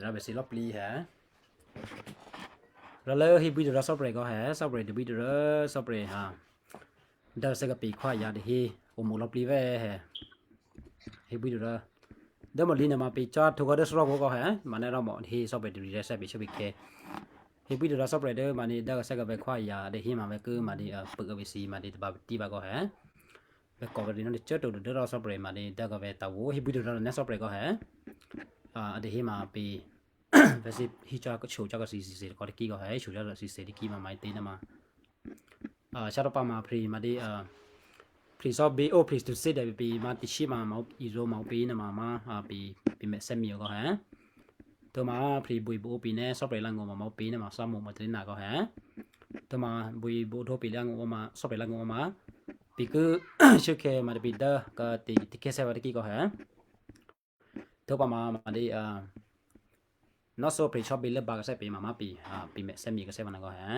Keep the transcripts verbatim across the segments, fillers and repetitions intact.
Rò bèsǐ lò̌plǐ hè. Rò lố hébwídu rò sò́prè̤ kò hè, sò́prè̤ tôbwídu rò sò́prè̤ ha. Dố thè́ kò pè khwáya tahe, omo lò̌plǐ vè́ hè. Hébwídu rò. Dố mòlǐ nuôma pè cò́ htwǒ kò dố thárò́kǔ kò hè, manè́ rò mò hé sò́prè̤ tôbwídu rò thè́ pè shuốpè khè̌. Hébwídu rò sò́prè̤ dố manè́ dố thè́ kò vè̤ khwáya tahe ma vè̤ kû̌ manè́, pû vè̤sǐ manè́ tôba tǐ ba kò hè. Vè̤ kò vè̤ rì nò́ tôcô꤮ to dố rò sò́prè̤ manè́ dố kò vè̤ tawǒ hébwídu rò nè̤ sò́prè̤ kò hè. A, tahe ma pè. Vè̤sǐ hí cò́ kò shyocò́ kò thǐ thǐ thǐ kò tôkí kò hè, shyocò́ thǐ thǐ tôkí ma maǐtě nuôma. A, shyátôpǎ ma pè manè́, a, pè sò́bě ó pè tôthí dè pè ma tôsí ma ma irǒ ma ǔpě nuôma ma, a, pè, pè mèthè́myě kò hè. Tǒ ma pè bwíbwǒ pè nè́ sò́prè̤ lǎngó̤ ma ma ǔpě nuôma thò́mǔ ma tôlé̤na kò hè. Tǒ ma bwíbwǒ htwǒ pè lǎngó̤ ma sò́prè̤ lǎngó̤ ma. Pè kû̌ shuốkhè̌ ma tôpè dố kò tè, tè̤khè̌ sè́ vǎ tôkí kò hè. Tǒ pǎ ma manè́, a, nò́ sǒ pè sò́bě lốbǎ kò thè́ pè ma ma pè, a, pè mèthè́myě kò thè́ vǎ nuô kò hè.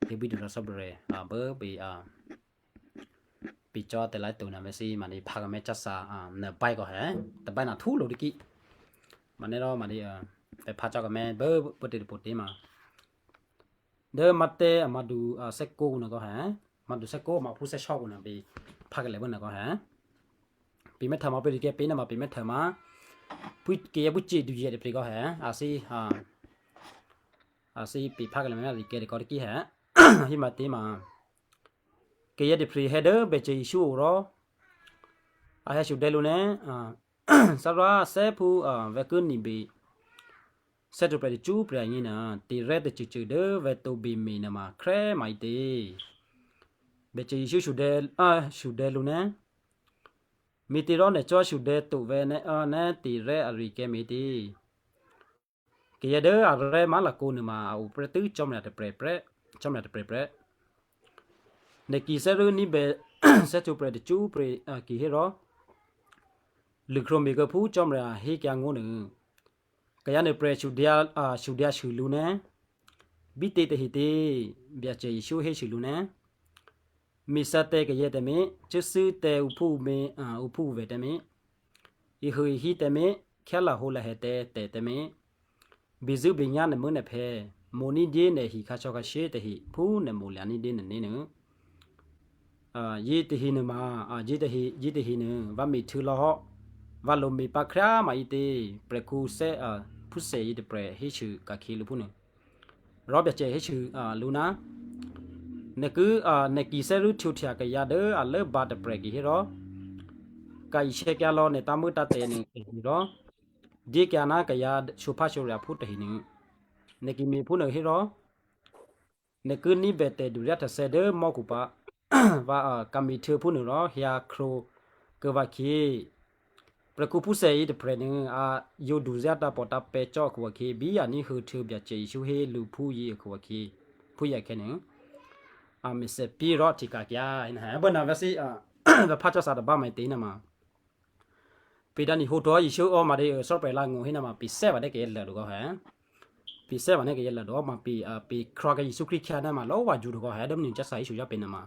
Hébwídu rò sò́prè̤, a, bố pè, a, pè cò́ tè̤lǎ to nuô vè̤sǐ manè́ phá kò mèthè́cò́, a, nè̤ báy kò hè. Tôbáy nuô htwǒ lò̌ tôkí. Manè́ rò manè́, a, pè phá cò́ kò mèthè́ bố, bố tè̤ tôpho tě ma. Dố Matteo a mǎdu, a, thè́kǔ nuô kò hè. Mǎdu thè́kǔ ma phú thè́sò́ kǔ nuô pè phá kèlè bố nuô kò hè. Pè mèthè́ ma pè tôkè pè nuôma pè mèthè́ ma. Pwí kayǎ pwícè duyè tôprè̤ kò hè. A thǐ, a, a thǐ pè phá kèlè ma rikè̤ tôkò tôkí hè. Hí ma tě ma. Kayǎ tôprè̤ hè dố Byacè Jesǔ o rò. A hè̌ sudè̌ lǔ nè́, a, Thárá thè́phú, a, vè̤ ki nibè thè́htwǒprè̤ tacṳ́prè̤ agně nuô, tè̤rè̤́ tôcôcô dố vè̤ tǒbè me̤ nuôma khrè́ maǐtě? Byacè Jesǔ sudè̌, a, sudè̌ lǔ nè́. Me̤těrò nè̤ cò́ sudè̌ to vè̤ nè́, a, nè́ tè̤rè̤́ ari-akyǎ me̤tě? Kayǎ dố arè̤́ má̤lakǒ nuôma a o prè́tû́ Cò́marya tôprè̤ prè́, Cò́marya tôprè̤ prè́. Nè̤ ki thè́rû́ ní̤bè thè́htwǒprè̤ tacṳ́prè̤, a, kihérò, lṳ̂krwǒme̤kuô̌ phú Cò́marya hékyǎ ngó̤ nuô. Kayǎ nuôprè̤ sudyǎ, a, sudyǎsû lǔ nè́. Bítě tahe tě? Byacè Jesǔ hésû lǔ nè́. Me̤thǎ tǎ kayǎ tǎmé̤, cuốthû́ tǎ ǔphúǔmě, a, ǔphúǔvè̤ tǎmé̤. Ihû ihí tǎmé̤, khyálahǒ lahè tǎ tè̤ tǎmé̤. Bezṳ̂́benyá̤ nè̤muố̤nè̤phè̌, mo̤ ní̤dyé nè̤ hi khǎsò̌khǎshyé tahe phú nè̤ mo̤ lya̤ ní̤dyé nè̤né̤ nuô. A, yětahe nuôma, a, yětahe, yětahe nuô, vǎ me̤htuô̌ lò̌ hò́. Vǎ lo me̤pǎ khryá꤮ ma ǐtě, prè̤khǔ thè́, a, phúthè yětôprè̤ hésû ka̤khyě lǔ phúnuô. Rò Byacè hésû, a, lǔ ná, nè̤ ki, a, nè̤ ki thè́rû́ htwǒhtya kayǎ dố a lốbǎ tôprè̤ kihérò, ka isè̌kyǎ lò̌ nè̤ tǎ̤muô̌tǎ̤tè̤ nuô tahe rò, dyékyǎ ná kayǎ shǒphásǒrya̤phú tahe nuô. Nè̤ ki me̤ phúnuô hérò, nè̤ ki ní̤bè tè̤duryáhtè̌thè̌ dố mò́khu pǎ. Vǎ, a, ka me̤htuô̌ phúnuô rò hyǎ khrǒ kuô̌ vǎkhyě. Prè̤khǔ phúthè yětôprè̤nuô, a yǒ duzá̤ tǎ̤pò̤tǎ̤pè̤̌ cò́ akhu-akhyě, bí a ní̤huô̌ htuô̌ Byacè Jesǔ hé lǔ phúyě akhu-akhyě, phúyě akhè̌nuô, a mèthèpyé rò hteka̤kyǎ. Bố nuô vǎ thǐ, a, vǎ phá cò́ thǎ tôbá maǐtě nuôma, pè dǎ nihǒ htwǒ Jesǔ ò ma dě, a, thò́prè̤ lǎngó̤ hé nuôma pè thè́ vǎ dố kayǎ lốdu kò hè. Pè thè́ vǎ dố kayǎ lốdu ma pè, a, pè khrwǎ kayǎ Jesǔ Krístu khyá nuôma lò̌ vǎ jǔ du kò hè, dố mò̤́nyě Byacè Jesǔ yǎ pè nuôma.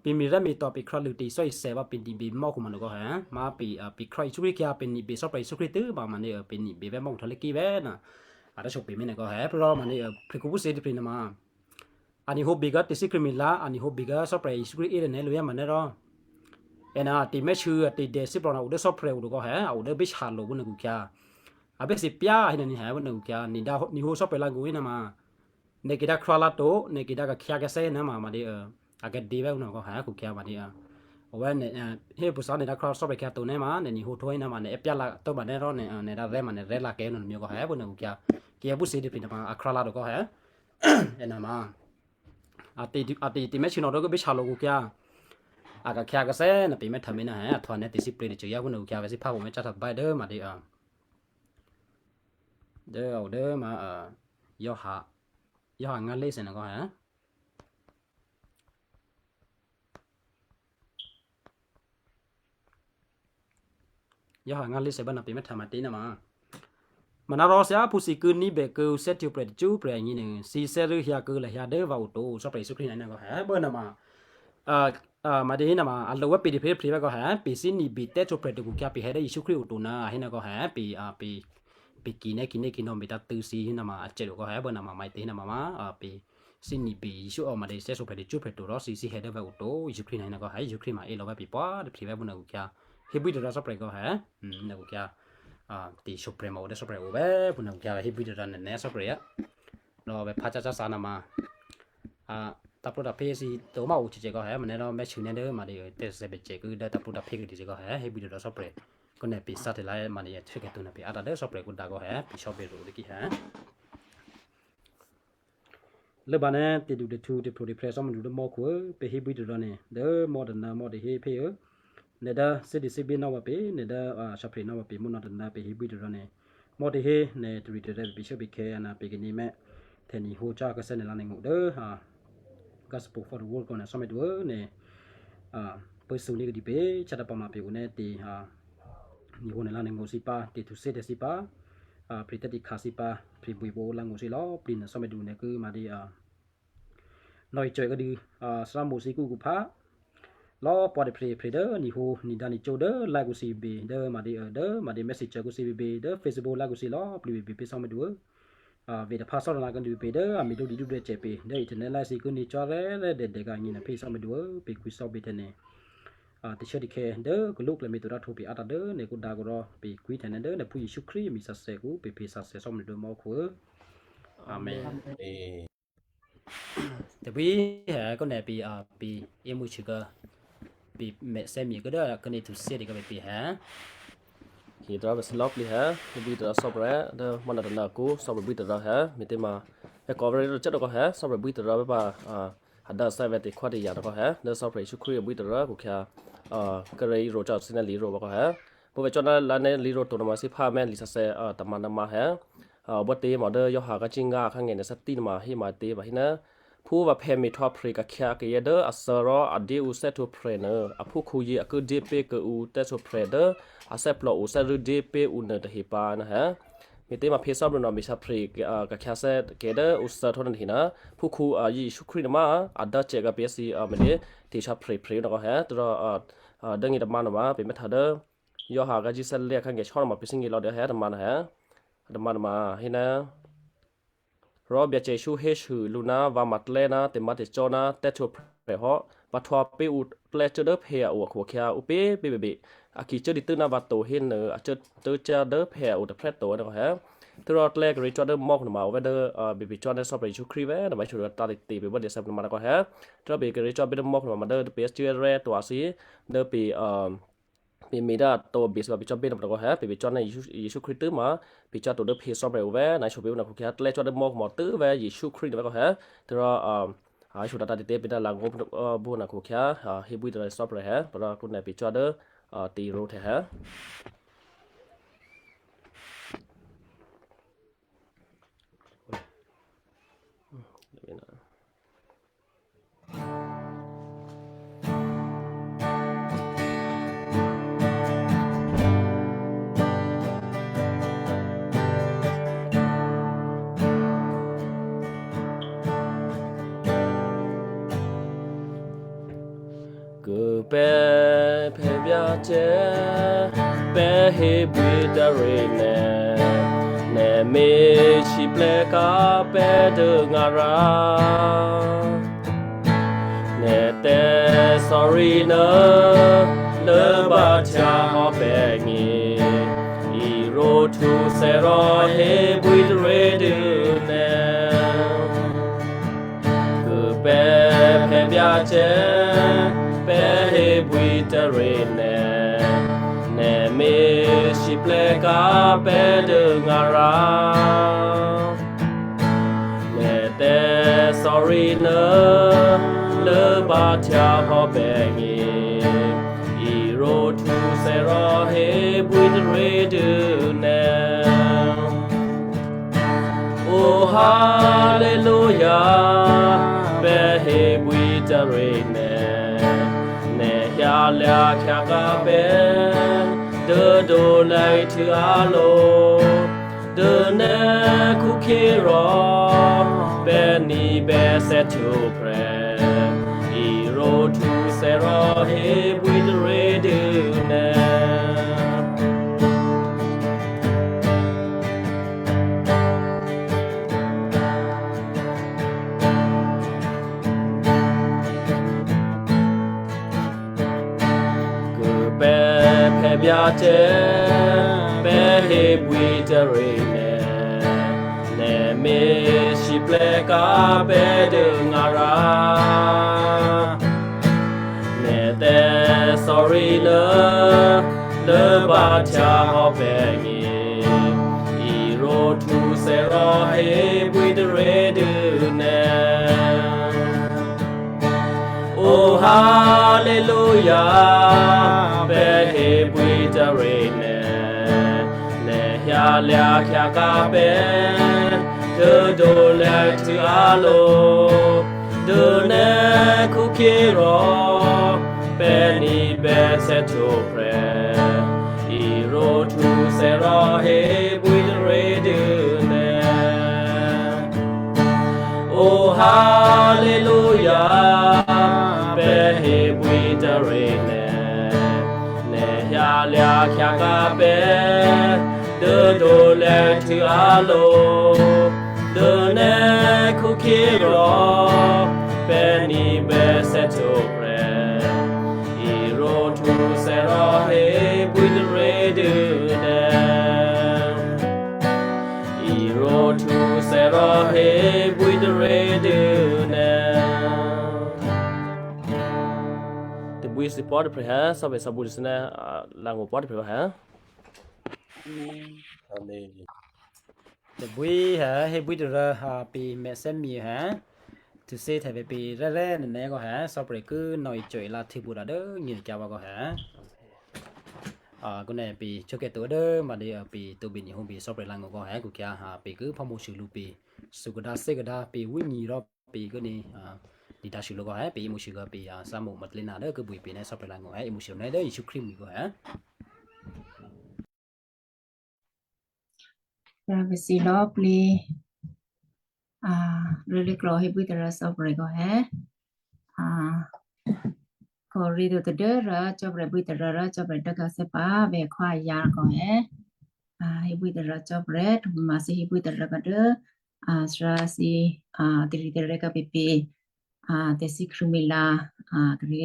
Pè me̤ rè́ me̤ tò̤ pè khrwǎ lû tè̤sò́isè̤ vǎ pè ni̤bè mò́khu ma nuô kò hè. Ma pè, a, pè khrwǎ Jesǔ Krístu khyá pè ni̤bè thò́prè̤ Jesǔ Krístu tû́ ma manè̤, a, pè ni̤bè vè̤́ mò́khu htò̌ lé̤ kí vè̤́ nuô. A dố sǒ pè mènè̤ kò hè, pè rò manè̤, a, prè̤khǔ phúthè tôprè̤ nuôma. A nihǒ bè kò tè̤thè́krṳ̂̌mila, a nihǒ bè kò thò́prè̤ Jesǔ Krístu é rè́ nè̤ lǔ yá manè̤ rò. È nuô, a tè̤mè́htuô̌, a tè̤dèsíplò̤ nuô a o dố thò́prè̤ o du kò hè, a o dố bíshalo̤ phúnuô khukhya. A bè́thyěpyá hé nuô ni hè phúnuô khukhya, nè̤ dǎ, nihǒ thò́prè̤ lǎngó̤ hé nuôma. Nè̤ ki dǎ khrwǎ lǎ to, nè̤ ki dǎ kakhyǎ kacè́ nuô ma, ma dě, a, a kadě vè̤́ phúnuô kò hè khukhya ma dě, a. Awè́ nè̤, a, hé pṳ̌thǎ nè̤ dǎ khrwǎ thò́prè̤ khyǎ to nè̤ ma, nè̤ nihǒ htwǒ hé nuô ma, nè̤ è́pyá lǎ to ma nè̤ rò nè̤, a, nè̤ dǎ rè́ ma nè̤ rè́ lǎ kè́ nuô mi kò hè phúnuô khukhya. Kayǎ phúthè tôprè̤ nuôma a khrwǎ lǎ du kò hè. È nuôma. A tè̤, a tè̤, tè̤mè́htuô̌ nuô dố kò bíshalo̤ khukhya. A kakhyǎ kacè́ nuô pè mèthèmè nuô hè, a htwǒ nè̤ tè̤thè́prè̤ tôcô yá phúnuô khukhya, vǎ thǐ phá pho mèthè́ cò́ tôbá dố ma dě, a. Dố a o dố ma, a, Giovanni, Giovanni ngǎ lé̤thè nuô kò hè. Giovanni ngǎ lé̤thè bá nuô pè mèthèmè tě nuôma. Manárò thyáphú thǐ ki ní̤bè kuô̌ǔ thè́htwǒprè̤ tacṳ́prè̤ agněnuô, thǐ thè́rû́ hyǎ kuô̌ lahyǎ dố vǎ o to, thò́prè̤ Jesǔ Krístu nuô kò hè, bố nuôma, a, a, ma dě hé nuôma, a lo vè̤́ pè tôphètôphe kò hè, pè thǐ ni̤bè thè́htwǒprè̤ tôkhukhya pè hè dố Jesǔ Krístu o to nuô, a hé nuô kò hè, pè, a, pè, pè̤ ki nè́ ki nè́ ki nò̌ me̤tǎ̤tṳ̂̌ thǐ hí nama a cè̤ dò kò hé bố nama maǐtě hí nama ma, a, pè̤ thǐ ni bè Jesǔ a ma dě thè́ sǒphè̌ tacṳ́phè̌ to rò thǐ thǐ hè dố vè̤ o to, Jesǔ Khrǐ na hí na kò hé, Jesǔ Khrǐ ma é lò̌ vè̤ pè pwá tôphyě vè̤ phú nè̤ khukhyǎ hébwí tadǎ thò́prè̤ kò hé, nè̤ khukhyǎ, a, tè̤ sǒphè̌ ma o dố thò́prè̤ o vè̤ phú nè̤ khukhyǎ hébwí tadǎ nè̤ nè̤ thò́prè̤ á. Rò vè̤ phǎ cácá sǎ nama, a, tapló taphé thǐ to ma o cè̤cè̤ kò hé, manè̤ rò mè̤́sû̌ nè́ dố ma dě tè̤sè̌ bècè̤ kí dố tapló taphé kadi cè̤ kò hé, hébwí tadǎ thò́prè̤. Kò nè̤ pè sǎ tè̤lǎ ma dě htwékètò nè̤ pè á ta dố thò́prè̤ kó dǎ kò hé, pè sò̌bè ro dố ki hé. Lốbǎ nè́ tè̤duhtǔ tè̤pro̤tè̤prya̤ thò́madu dố mò́khu, pè̤ hébwí tadǎ nè̤ dố mò́ tôna mò́ tahé phé nè̤ dố thè́dě thè́bě nò́ vǎ pè, nè̤ dố, a, sǎphre nò́ vǎ pè mò́ nò́ tôna pè̤ hébwí tadǎ nè̤. Mò́ tahé nè̤ tarè̤ tarè̤ pè̤ shyé pè̤ khè̌ ana pè̤ ka̤ nè̤ mè̤. Tè̤ni̤ hǒ cákhǎ thè́ nè̤ lá nè̤ ngó̤ dố, a, Gospel for the World kò nè̤ thò́madu nè̤, a, pṳ̂́ thǔ ní kadí pè, chá tǎ pǎ ma pè̤ o nè́ tè̤, a, ni̤ hǒ nè̤ lá nè̤ ngó̤ thǐ pǎ, tè̤htǔ thè́ tè̤ thǐ pǎ, a, pè̤ tè̤htǔ khǎ thǐ pǎ, pè̤ bwíbǒ lá ngó̤ thǐ lò̌, plǐ nè̤ thò́madu nè̤ kí ma dě, a, nò̌ icò̌ kadû, a, Thárá Mosè kǔkhu phá. Lò̌ pwǎ tôprè̤prè̤ dố ni̤ hǒ ni̤ dǎ ni̤ cǒ dố like kǔ thǐ bè, dố ma dě, a, dố ma dě messenger kǔ thǐ bè, dố Facebook like kǔ thǐ lò̌, plǐ bè pè thò́madu. A, vè̤ taphǎ thò́rò̤ ná kadû pè dố a me̤ dǒ dǐdúdě cè̤ pè dố internet lási kí ní cò́ rè́rè́ dèdè gǎ nyě̤ nè̤ phí thò́madu pè kwǐ thò́bè tè̤ nè̤. A, tè̤shuốtè̤khè̌ dố kalú klè̌ mi to rǎhtǒ pè á ta dố nè̤ kó dǎ kò rò pè kwǐ tè̤ nè̤ dố nè̤ phú Jesǔ Krístu mi sǎsè̌ kú pè phí sǎsè̌ thò́madu mò́khu. Amen. Amen. Tè̤bwí hè kó nè̤ pè, a, pè yěmǔ chû̌ kò pè mèthè́myě kó dố kí ní htǔ thè́ dě kò pè pè hè. Hi tôrǎ vè̤ thǐ lò̌ plǐ hè, hébwí tadǎ thò́prè̤ dố mò́ nè̤ tôna kǔ thò́prè̤ bwí tadǎ hè, me̤tě ma, hè kò vè̤ ré̤ rǒ cè́ dǒ kò hè, thò́prè̤ bwí tadǎ vè̤ pǎ, a, a dǎ thè́ vè̤ tè̤khwá tè̤ya̤ dǒ kò hè, dố thò́prè̤ Yěshû Khrǐ bwí tadǎ khukhyǎ, a, kèré̤ rǒ cò́ thǐ nè́ lǐ rǒ vè̤ kò hè. Bó vè̤ cò́ ná lá nè́ lǐ rǒ to nèmá thǐ phá mè̤ lǐ sǎsè̌, a, tômǎ nèmá hè. A, bó tě mò dố Giovanni kacíngá akhǎ ngè nè̤ thè́ tǐ nèmá hé ma tě vǎ hé ná, phú vǎphè̌ me̤htwǒ phre̤ ka̤khyǎ kayǎ dố athǎ rò a dyé ǔ thè́htwǒprè̤ nuô, aphúkhǔyě a ki dyé pé̤ kuô̌ǔ thè́htwǒprè̤ dố athè́plò o thè́zṳ̂́ dyé pé̤ ǔ nuôtahe pǎ ná hè. Me̤tě ma phí thò́madu nò̌ me̤sǎ phre̤, a, ka̤khyǎ thè́ kayǎ dố ǔ thǎhtwǒ nuôtahe ná, phúkhǔ, a, Yěshû Krístu nèmá, a dǎ cè̌ kǎ pè thǐ, a, me̤tě, htwǒ sǎphre̤ phre̤ nò̌ kò hè, tôrò, a, a, dố ngě tômǎ nèmá, pè mèthà dố, Giovanni kacíngá lǐ akhǎ ngè cò́ nèmá pè thǐ ngě lò̌ dě hè tômǎ nèmá hè. Tômǎ nèmá, hé ná, Rò Byacè Yěshû hésû lǔ ná vǎ matlè́ ná tè̤má̤tè̤cò́ ná thè́htwǒprè̤ hò́. Vǎ htwǒ pé̤ ǔ tlè́ cuố dố phè̌ a o akhu-akhyǎ ǔpě pě bèbè, a ki cuố dǐtû́ ná vǎ to hénuô a cuố tố̤cyá̤ dố phè̌ a o tôprè̤ to ènò̌ hè. Htuô̌rò tlè́ kèré̤ cò́ dố mò́khu nèmá o vè̤ dố, a, bèbè cò́ ná thò́prè̤ Yěshû Krístu vè̤ nèmá hésû tǎ tě pè bó dě sè̌ nèmá nò̌ kò hè. Htuô̌rò pè kèré̤ cò́ bè́ dố mò́khu nèmá dố pè cuố rè́ to a thǐ, dố pè, a, pè me̤ dố a to bè thǐ pè cò́ bè́ nèmá nò̌ kò hè, pè bè cò́ ná Yěshû, Yěshû Krístu tû́ ma, pè cò́ to dố phè̌ thò́prè̤ o vè̤, ná hésû pè ǔ nè̤ khukhyǎ tlè́ cò́ dố mò́khu nèmá tû́ vè̤ Yěshû Krístu nèmá kò hè. Htuô̌rò, a, a hésû tǎ tě pè dố lǎ ngó̤, a, bó nè̤ khukhyǎ, a, hébwí tadǎ thò́prè̤ hè, htuô̌rò kǔ nè̤ pè cò́ dố, a, tè̤ rǒ tè̤ hè. Kû̌pè̤ Phè̌ Byacè, pè̤ hébwí tǎ rû̌ nè̤, nè̤ me̤ siplè́ kǎ pè̤ dố ngǎ rǎ. Nè̤ tè̤thò́rǐ nuô lốbǎhtya hò́ pè̤gně, iro̤htǔthè̌ rò hébwí tǎ rû̌ dû nè̤. Kû̌pè̤ Phè̌ Byacè, pè̤ hébwí tǎ rû̌ nè̤, nè̤ me̤ siplè́ kǎ pè̤ dố ngǎ rǎ. Nè̤ tè̤thò́rǐ nuô lốbǎhtya hò́ pè̤gně, iro̤htǔthè̌ rò hébwí tǎ rû̌ dû nè̤. Ó haleluya, pè̤ hébwí tǎ rû̌ nè̤, nè̤ hyǎlya̤ khyákǎ pè̤ dố dǒlèhtuô̌ alo̤. Dố nè̤ khukhyě rò pè̤ ní̤bè thè́htwǒprè̤, iro̤htǔthè̌ rò hébwí tǎ rû̌ dû nè̤. Byacè, pè̤ hébwí tǎré nè̤, nè̤ me̤lwóhteka̤ pè̤ dố ngǎ rǎ. Nè̤ tè̤thò́rǐ nuô lốbǎhtya hò́ pè̤gně, iro̤htǔthè̌ rò hébwí tǎré dû nè̤. O haleluya, pè̤ hébwí tǎré nè̤, nè̤ hyǎlya̤ khyákǎ pè̤ dố dǒlèhtû̌ alo̤, dố nè̤ khukhyě rò pè̤ ní̤bè sè̌htwǒprè̤, iro̤htǔthè̌ rò hébwí tǎré dû nè̤. O haleluya, pè̤ hébwí tǎré nè̤, nè̤ hyǎlya̤ khyákǎ pè̤ dố dǒlèhtû̌ alo̤, dố nè̤ khukhyě rò pè̤ ní̤bè sè̌htwǒprè̤, iro̤htǔthè̌ rò hébwí tǎré dû nè̤. Iro̤htǔthè̌ rò hébwí tǎré dû nè̤. Tabwí thǐ pò́ tôprè̤ hé, sò̌bè sò̌bǔ tôthǐ ná, a, langṳ pò́ tôprè̤ hé. Amen. Amen. Tabwí hé, hébwí tǎré hé, pè̤ mèthè́myě hé. Htû̌ thǐ tè̤ pè̤ pè̤ rè́rè́ nènè̤ kò hé, sò̌bè ki nò̌icò́-e lǎ htû̌ pwǒ̤ dû nyě̤kyǎ vǎ kò hé. A, kò nè̤ pè̤ chókè to dố ma dě, a, pè̤ tǒbè ní̤hǒ bè̌ sò̌bè langṳ kò hé, kò khyá hé, pè̤ ki phò́mǒsû lǔ pè̤, thukadǎ thè́kadǎ pè̤ wí nyě̤ rò pè̤ ki ní, a, ní̤dǎsû lǔ kò hé, pè̤ emo̤sû kò pè̤, a, Samuel Magdalena dố ki bwí pè̤ nè̤ sò̌bè langṳ hé, emo̤sû nè̤ dố Jesǔ Krístu mwi̤ kò hé. Rǎ pè̤ thǐ lò̌꤮ plǐ, a, rû̌lǐklò̌ hébwí tǎré sò̌bè kò hé. A, kò rǐ to tadû́ rò cò́bè̌ bwí tǎré rò cò́bè̌ dốkǎ thè́ pǎ vè̤ khwáyǎ kò hé. A, hébwí tǎré cò́bè̌, tuma thǐ hébwí tǎré kò dố, a, thǐ, a, tarǐ tarè́ kǎ pěpě, a, tè̤thǐ Krístu mwi̤ lǎ, a, kari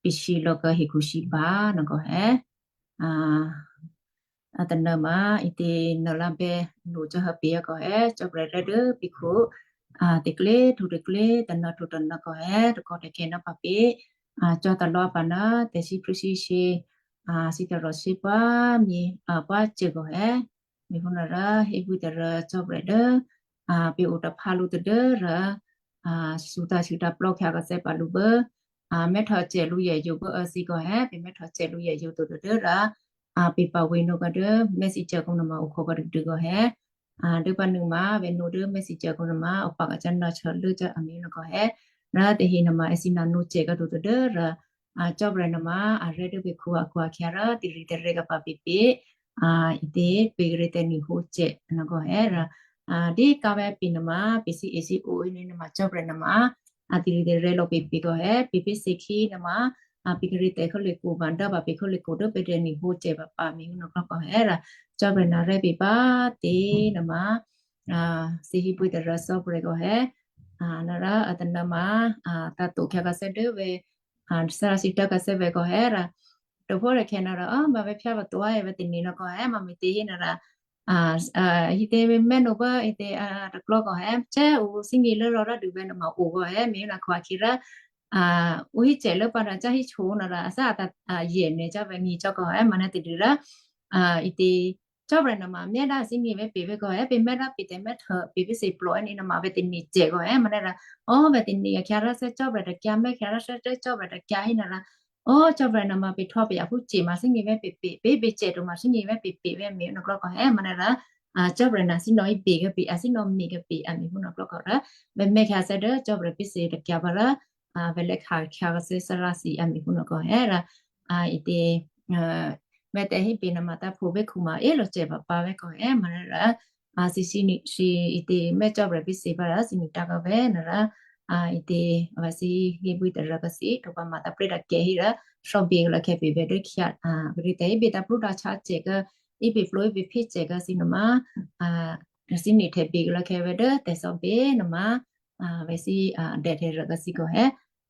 pèsǐ lò̌ kǎ hekhu sǐ ba nò̌ kò hé. A, a tônô̌ ma ítě nò̌lǎbè̌ no̤ cò́ hǎ pě̤ kò hé, cò́bè̌ rè́ dố pě̤khu, a, tè̤klě htǔ tè̤klě tônò̌ htǔ tônò̌ kò hé, tôkò tè̤khè̌ nò̌ pǎ pě, a, cò́ talò̌ pǎ ná tè̤sǐ plû̌sǐ shě, a, sǐ tôrò̤ shě pǎ myě, a, pǎ cû̌ kò hé. Me̤phúnuôrò hébwí tǎré cò́bè̌ dố, a, pě o taphǎ lǔ tadû́ rò, a, sutǎ sutǎ plò́ khyǎ kò thè́ pǎ lǔ bố, a, mè́htò̌ cè lǔ yè yǒ bố, a, thǐ kò hé, pě mè́htò̌ cè lǔ yè yǒ to tadû́ rò, a, pě pǎ wě nò̌ kò dố mèthǐ cè kò nò̌ ma okhò kò dûdû kò hé. A, dố pǎ nuô̌ ma vè̤ nò̌ dố mèthǐ cè kò nò̌ ma opak a cá nò̌ chò̌ lố cò́ a mè nò̌ kò hé. Rò tahe nò̌ ma èthǐ nò̌ nò̌ cè kò to tadû́ rò, a, cò́bè̌ nò̌ ma a rè́ dố pě khǔ akhu akhyǎ rò tarǐ tarè́ kǎ pǎ pěpě, a, ítě pě kari tè̤ ní̤hǒ cè nò̌ kò hé rò, a, dí kǎ vè̤ pě nò̌ ma pě thǐ èthǐ o ní nò̌ ma cò́bè̌ nò̌ ma, a, tarǐ tarè́ lò̌ pěpě kò hé, pě pě thǐ khí nò̌ ma, a, pě kari tè̤ khǒlèkhu ma dố pǎ pě khǒlèkhu dố pě tè̤ ní̤hǒ cè pǎ pǎ mè nò̌ kò hé rò, cò́bè̌ nò̌ rè́ pě pǎ tě nò̌ ma, a, thǐ hébwí tǎré cò́bè̌ kò hé, a, nò̌ rò a tônò̌ ma, a, tǎ to khyǎ kò thè́ dố vè̤, a, sǎ sǐ tǎ kò thè́ vè̤ kò hé rò, tôphó rèkhè̌ nò̌ rò, a, ma vè̤ phyá pǎ to a, vè̤ tè̤ ní̤ nò̌ kò hé, ma me̤tě hé nò̌ rò, a, a, ítě mè́nò̌ bố ítě, a, tôklò́ kò hé, cè ǔ thíngè lốlò̌ rò dû vè̤ nò̌ ma o kò hé, mè nò̌ khwǎ khyě rò, a, ǔ hí cè lố pǎ rò cá hí chǒ nò̌ rò, a thá a, a, yè nè̌ cò́ vè̤ ngì cò́ kò hé, ma nè̌ tadû rò, a, ítě, cò́bè̌ nò̌ ma mè́ dá thíngè vè̤ pě vè̤ kò hé, pě mè́ dá pě tè̤ mè́htò̌ pě pě thǐ plò́ ní nò̌ ma vè̤ tè̤ ní̤ cè kò hé, ma nè̌ rò, o, vè̤ tè̤ ní̤ a khyǎ rò thè́ cò́bè̌ tǎ khyǎ, mè́ khyǎ rò thè́ cò́bè̌ tǎ khyǎ hé nò̌ rò, o, cò́bè̌ nò̌ ma pě htò̌ pě a phú cè ma thíngè vè̤ pě pě, pě pě cè to ma thíngè vè̤ pě pě vè̤ mè nò̌ klò̌ kò hé, ma nè̌ rò, a, cò́bè̌ nò̌ thíngè bě kò pě, a thíngè mè kò pě, a mè phú nò̌ klò̌ kò rò, vè̤ mè́ khyǎ thè́ dố cò́bè̌ pě thǐ tǎ khyǎ pǎ rò, a, vè̤ lè̌ khǎ khyǎ kò thè́ sǎ rá thǐ a mè phú nò̌ kò hé rò, a, ítě, a, vè̤ tè̤ hé pě nò̌ ma tǎ phǒ vè̤ khǔ ma é lò̌ cè pǎ pǎ vè̤ kò hé, ma nè̌ rò, a, thǐ thǐ ní, thǐ ítě mè́ cò́bè̌ pě thǐ pǎ rò thǐ ní tǎ kò vè̤ nò̌ rò, a, ítě, a, vè̤ thǐ hébwí tǎré kò thǐ, tǒ pǎ ma tǎ prè́ tǎ kè hé rò, sò̌bě lò̌ khyě pě vè̤ dố khyǎ, a, kari tè̤ hé pě tǎ plú tǎ chǎ cè kò, í pě plò́ í pě phí cè kò thǐ nò̌ ma, a, thǐ ní htè̌ bě lò̌ khyě vè̤ dố tè̤sò̌bě nò̌ ma, a, vè̤ thǐ, a, dè̌ htè̌ rô kò thǐ kò hé,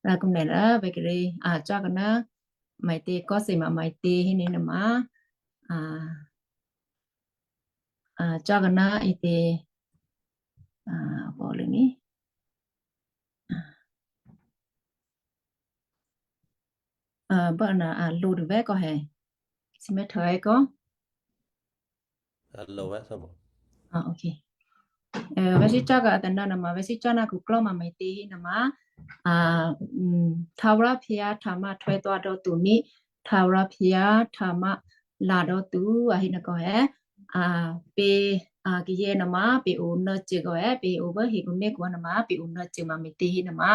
rò kò nè̌ rò vè̤ kari, a, cò́ kò nò̌, မၢႆtě, kò́ thè ma mǎ̤tě héni nuôma, a, a, cò́kná ǐtě, a, bò̌lû ní. A, bố ana a lǒ tôvè̤ kò hè. Simèthè kò. A lǒ vè̤ thè́mò. A, okay. A, vè̤ sícò́ ka a tôna nuôma, vè̤ sícò́ ná khuklò́ ma mǎ̤tě hénuôma, a, um, ထာဝရဘုရား ထမထွဲသွားတော့သူနှင့် ထာဝရဘုရား ထမလာတော့သူ a hénuô kò hè. A, pě, a, kayě nuôma pě o nò̌cô kò hè, pě o vố hekhunékhu nuôma pě o nò̌cô ma mǎ̤tě hénuôma,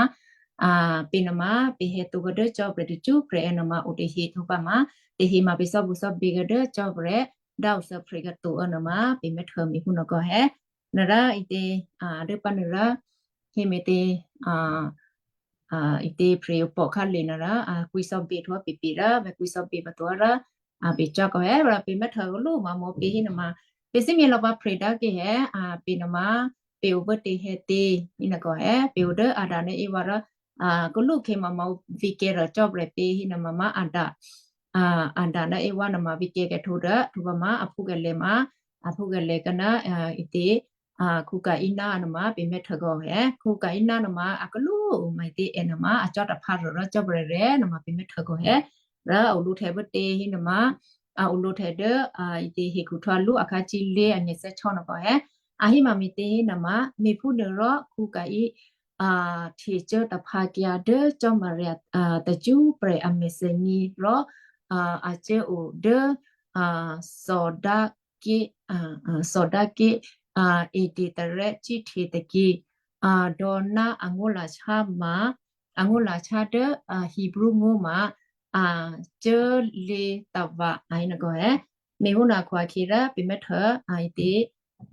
a, pě nuôma pě hè̌tǒ khuô̌ dố Cò́marya tacṳ́prè̤ nuôma o tahe htwǒ pǎ ma, tahe ma pě cò́bucò́bě khuô̌ dố Cò́marya dá o thè́prè̤ khuô̌ nuôma pě mè̤htuô̌ mǐ phúnuô kò hè. Nuôrò ǐtě, a, dố pǎ nuôrò, hé mǎ̤tě, a, a, ǐtě prè̤opò̤ khǎlè nuôrò, a, kwǐcò́bě htwǒ pě pě rò, vè̤ kwǐcò́bě pǎ tuố̤ rò, a, pě cò́ kò hè, rò pě mè̤htuô̌ lǔ ma mò̌ pě hénuôma, pě thímí lò̌ pǎ prè̤ dố kě hè, a, pě nuôma, pě o vố tě hè̌tě, hénuô kò hè, pě o dố Adam ná Eva rò, a, khuklwó khè̌ ma mò̌ vǐkè̤̌ rò Cò́marya pě hénuôma ma Adam, a, Adam ná Eva nuôma vǐkè̤̌ khuô̌ htwǒ dố, htwǒ pǎ ma, aphúkhǎlè ma, aphúkhǎlè khuô̌ ná, a, ǐtě, a, Kaina nuôma pě mè̤htuô̌ kò hè. Kaina nuôma a khuklwó mǎ̤tě è nuôma a cò́ taphǎ rò, rò Cò́marya rè̤ nuôma pě mè̤htuô̌ kò hè. Rò a o lǒhtè̌ vố tě hénuôma, a o lǒhtè̌ dố, a, ǐtě hekhu htwǒ lú akhǎ cílé anyě̤ thè́htyěnuô kò hè. A hé ma mǎ̤tě hénuôma, me̤phúnuôrò Kaina, a, htecuố taphǎkyǎ dố Cò́marya, a, tacṳ́prè̤ a mèthènyě rò, a, a cuốo dố, a, Sodom ké̤, a, a, Sodom ké̤, a, Edom tarè́ cíhte tôkyě, a, dò̌ ná angó̤lashyá ma, angó̤lashyá dố, a, Hebrew ngó̤ ma, a, cuốlě tava̤ a hénuô kò hè. Me̤hónuô akhu-akhyěrò pě mè̤htuô̌, a, ǐtě,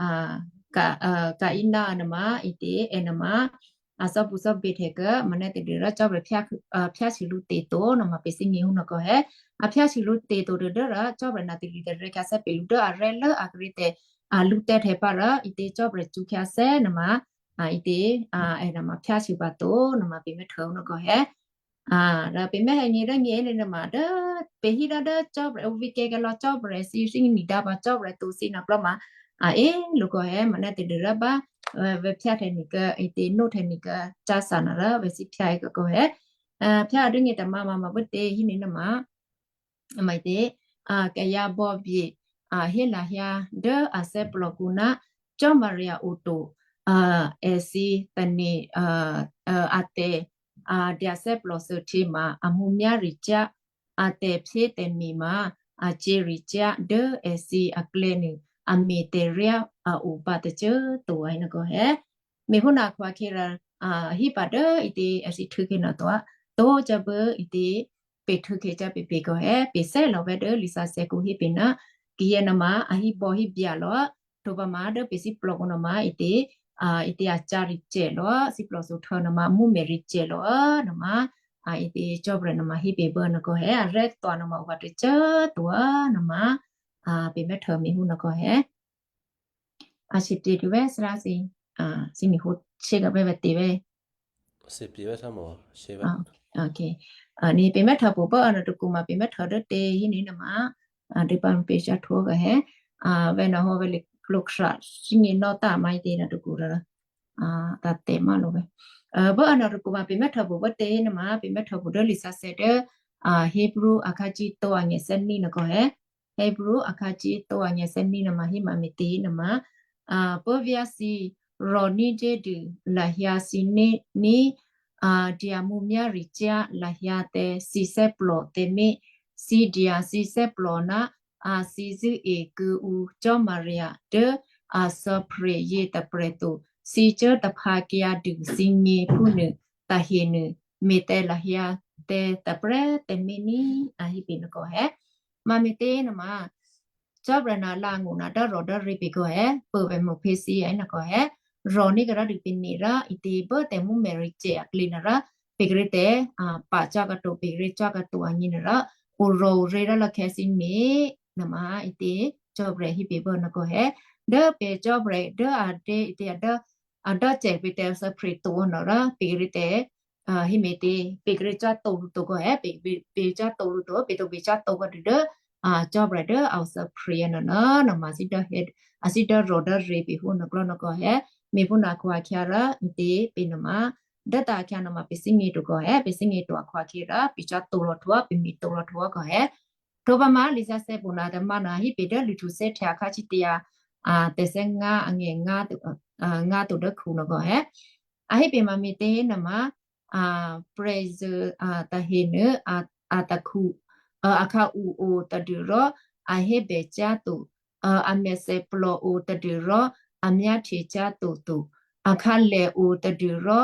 a, Ka-, a, Kaina nuôma ǐtě è nuôma, a cò́bucò́bě htè̌ khuô̌, manè̤ tadû́rò Cò́marya phyá-, a, phyáhsû lǔ tě to nuôma pě thímí hénuô kò hè. A phyáhsû lǔ tě to dố, dố rò Cò́marya ná taritaryě khyáthè́ pě lǔ dố aré̤ lố a kíré̤ tè̤, a, lǔ tè̤htè̌ pǎ rò ǐtě Cò́marya cṳ̌ khyáthè́ nuôma, a, ǐtě, a, è nuôma phyáhsû pǎ to nuôma pě mè̤htuô̌ hénuô kò hè. A, rò pě mèthènyě dố nyě nuôma dố, pě hí dố, dố Cò́marya o vǐkè̤̌ khuô̌ lò̌ Cò́marya thǐ, thímí dǎ pǎ Cò́marya to thǐ nuô klò́ ma, a, è, lǔ kò hè, manè̤ tadû́rò bá, a, vè̤ phyáhtè̌ nuô khuô̌, ǐtě nóhtè̌ nuô khuô̌, cása nuôrò vè̤ thǐ phyá è kò hè. A, phyá dố nyě tôma ma, ma vố tě héni nuôma, mǎ̤tě, a, kayǎ bò̌bye, a, hé lahyǎ dố a thè́plòkǔ ná Cò́marya oto, a, èthǐ tane̤, a, a, a tè̤, a, dyathè́plò thuô̌htyě ma a mǔmyá̤ricyá̤, a tè̤phyétè̤me̤ ma a cyě̤ricyá̤ dố èthǐ aklè̌ nuô a me̤tè̤ryá a o pǎ tôcô꤮ to a hénuô kò hè. Me̤hónuô akhu-akhyěrò, a, hí pǎ dố ǐtě èthǐ htû̌khè̌ nuô to, to cò́ bố ǐtě pě htû̌khè̌ cò́ pě pě kò hè, pě thè́ lò̌ vè̤ dố lisǎsè̌kǔ hé pě ná, kayǎ nuôma a híbò̌ híbya lò̌, htwǒ pǎ ma dố pě thíplòkǔ nuôma ǐtě, a, ǐtě a ca̤ ricè̤ lò̌, thíplòthuôhtyě nuôma mǔmè̤ ricè̤ lò̌, nuôma, a, ǐtě Cò́marya nuôma hé pě bố nuô kò hè, arè̤ twa nuôma o pǎ tôcô꤮ to nuôma, a, pě mè̤htuô̌ mǐ hénuô kò hè. A, sǐpě̤ tě vè̤ thǐrá thǐ, a, thǐ mǐ hǒ shyé khuô̌ vè̤ tě vè̤. Sǐpě̤ vè̤ thè́mò, shyé vè̤. A, okay. A, ni pě mè̤htuô̌ pǔ pố a nuô tôkǔ ma pě mè̤htuô̌ dố tě héni nuôma, a, dố pǎ pě ca̤ htwǒ kò hè. A, vè̤ nuô hǒ vè̤ lě klǒ khrah thímí nò̌ tǎ ma ǐtě nuô tôkǔ rò, a, ta tè̤ ma lǒ vè̤. A, bố a nuô tôkǔ ma pě mè̤htuô̌ pǔ vè̤ tě héni nuôma, pě mè̤htuô̌ pǔ dố lisǎsè̌ dố, a, Hebrew akhǎ cíto anyě̤ thè́ní nuô kò hè. Hebrew akhǎ cíto anyě̤ thè́ní nuôma hí ma mǐtě nuôma, a, puố̤vyá̤ thǐ, rò̤ní̤ dyédû lahyǎ thǐné̤ ní, a, dya mǔmyá̤ricyá̤ lahyǎ tǎ thǐ thè́plò tǎmé̤, thǐ dya thǐ thè́plò ná, a, thǐ zṳ̂́e kuô̌ǔ Cò́marya dố a suô̌phrye̤ yětôprè̤ to, thǐ cuố taphǎkyǎ dû thǐgně phúnuô tahenuô, me̤tǎ lahyǎ tǎ tôprè̤ tǎmé̤ ní, a hí pě nuô kò hè. Ma mǐtě nuôma, Cò́marya ná lǎngó̤ ná dố rò̤ dố rě pě kò hè, pô vè̤ mǒ phe thǐ a nuô kò hè, rò̤ní̤ khuô̌ dû pě ní rò, ǐtě bố tǎ mǔmè̤ ricè̤ aklě nuô rò, pě kíré̤ tǎ, a, pǎ ca̤ khuô̌ to, pě kíré̤ ca̤ khuô̌ to anyě̤ nuô rò, o rò̤ o rě rò lò̌ khè̌ thǐ ní, nuôma ǐtě, Cò́marya hí pě bố nuô kò hè, dố pě Cò́marya dố a dě ǐtě a dố, a dố cè̤ pě tǎ suô̌phrye̤ to nuô rò, pě kíré̤ tǎ, hí me̤tě, pè̤ kíré̤ cò́ to lǔ to kò è, pè̤, pè̤, pè̤ cò́ to lǔ to, pè̤ tǒ pè̤ cò́ to kò dû dố, a, Jawbra dố a o thè́prè̤ nònò, nòma a thídò́ hé, a thídò́ rò dố rě pè̤ hú nòklò́ nòkò è, me̤phú nòkò akhyǎ rò, me̤tě pè̤ nòma, dố ta akhyǎ nòma pè̤ thíngě to kò è, pè̤ thíngě to akhò akhyě rò, pè̤ cò́ to lò̌ htuô̌, pè̤ me̤ to lò̌ htuô̌ kò è. Htwǒ pǎ ma Lisa thè́ pona tômǎ nòma a hí pè̤ dố lǔhtuthè́htya akhǎ cítyǎ, a, tè̤thè́ngá angè̤ ngá to, a, ngá to dố khu nòkò è. A hé pè̤ ma me̤tě nòma, a, prè̤zṳ̂, a, tahenuô, a, a takhu, a, akhǎu o tadû rò a hébè cyá̤ to, a, a mèthèplò o tadû rò a myáhtye cyá̤ to to, akhǎlè o tadû rò,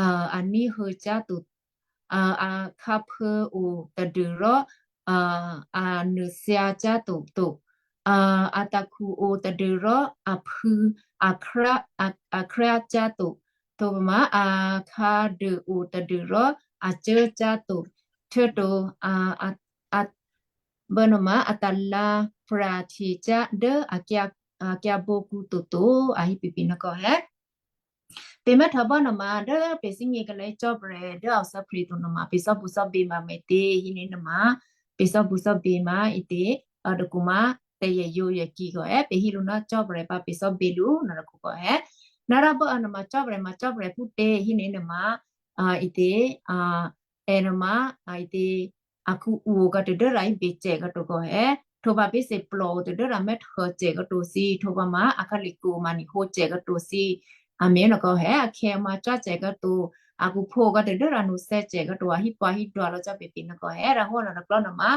a, a ní̤huô̌ cyá̤ to, a, akhǎphû̌ o tadû rò, a, a nuôthyǎ cyá̤ to to, a, atakhu o tadû rò aphû̌, a, a khryá cyá̤ to. Htwǒ pǎ ma akhǎduô o tadû rò a cốcyá̤ to. Htuô̌to, a, a, a, bânòma a talǎ̤ pra̤hte cyá̤ dố a kyǎ, a kyǎbǒkǔ toto, a hí pè̤ pè̤ nòkò è. Pè̤ mè́ htwǒ bânòma dố pè̤ thíngě kalè́ Jawbra dố a o thè́prè̤ to nòma pè̤ cò́bǔ cò́bě ma me̤tě hí ní nòma, pè̤ cò́bǔ cò́bě ma ǐtě, a, dôkǔ ma tè̤yèyǒ yèkì kò è, pè̤ hí lǔ ná Jawbra pǎ pè̤ cò́bě lǔ nòkò è. Nò̌rò bố a nòma Jawbra ma Jawbra phútě hí ní nòma, a, ǐtě, a, è nòma, a, ǐtě, akhǔ o kǎ tadû́rà hí becè kǎ to kò è. Htwǒ pǎ pèsè plò o tadû́rà mè́htuô̌ cè kǎ to thǐ. Htwǒ pǎ ma akhǎlè kǔ ma nihǒ cè kǎ to thǐ. A me̤ nòkò è, akhè̌ ma cò́ cè kǎ to. Akhǔphǒ kǎ tadû́rà nuthè̌ cè kǎ to, a hí pǎ hí dwǎ lò̌ cò́ pè̤ pè̤ nòkò è, rǎ hó nòròklò́ nòma,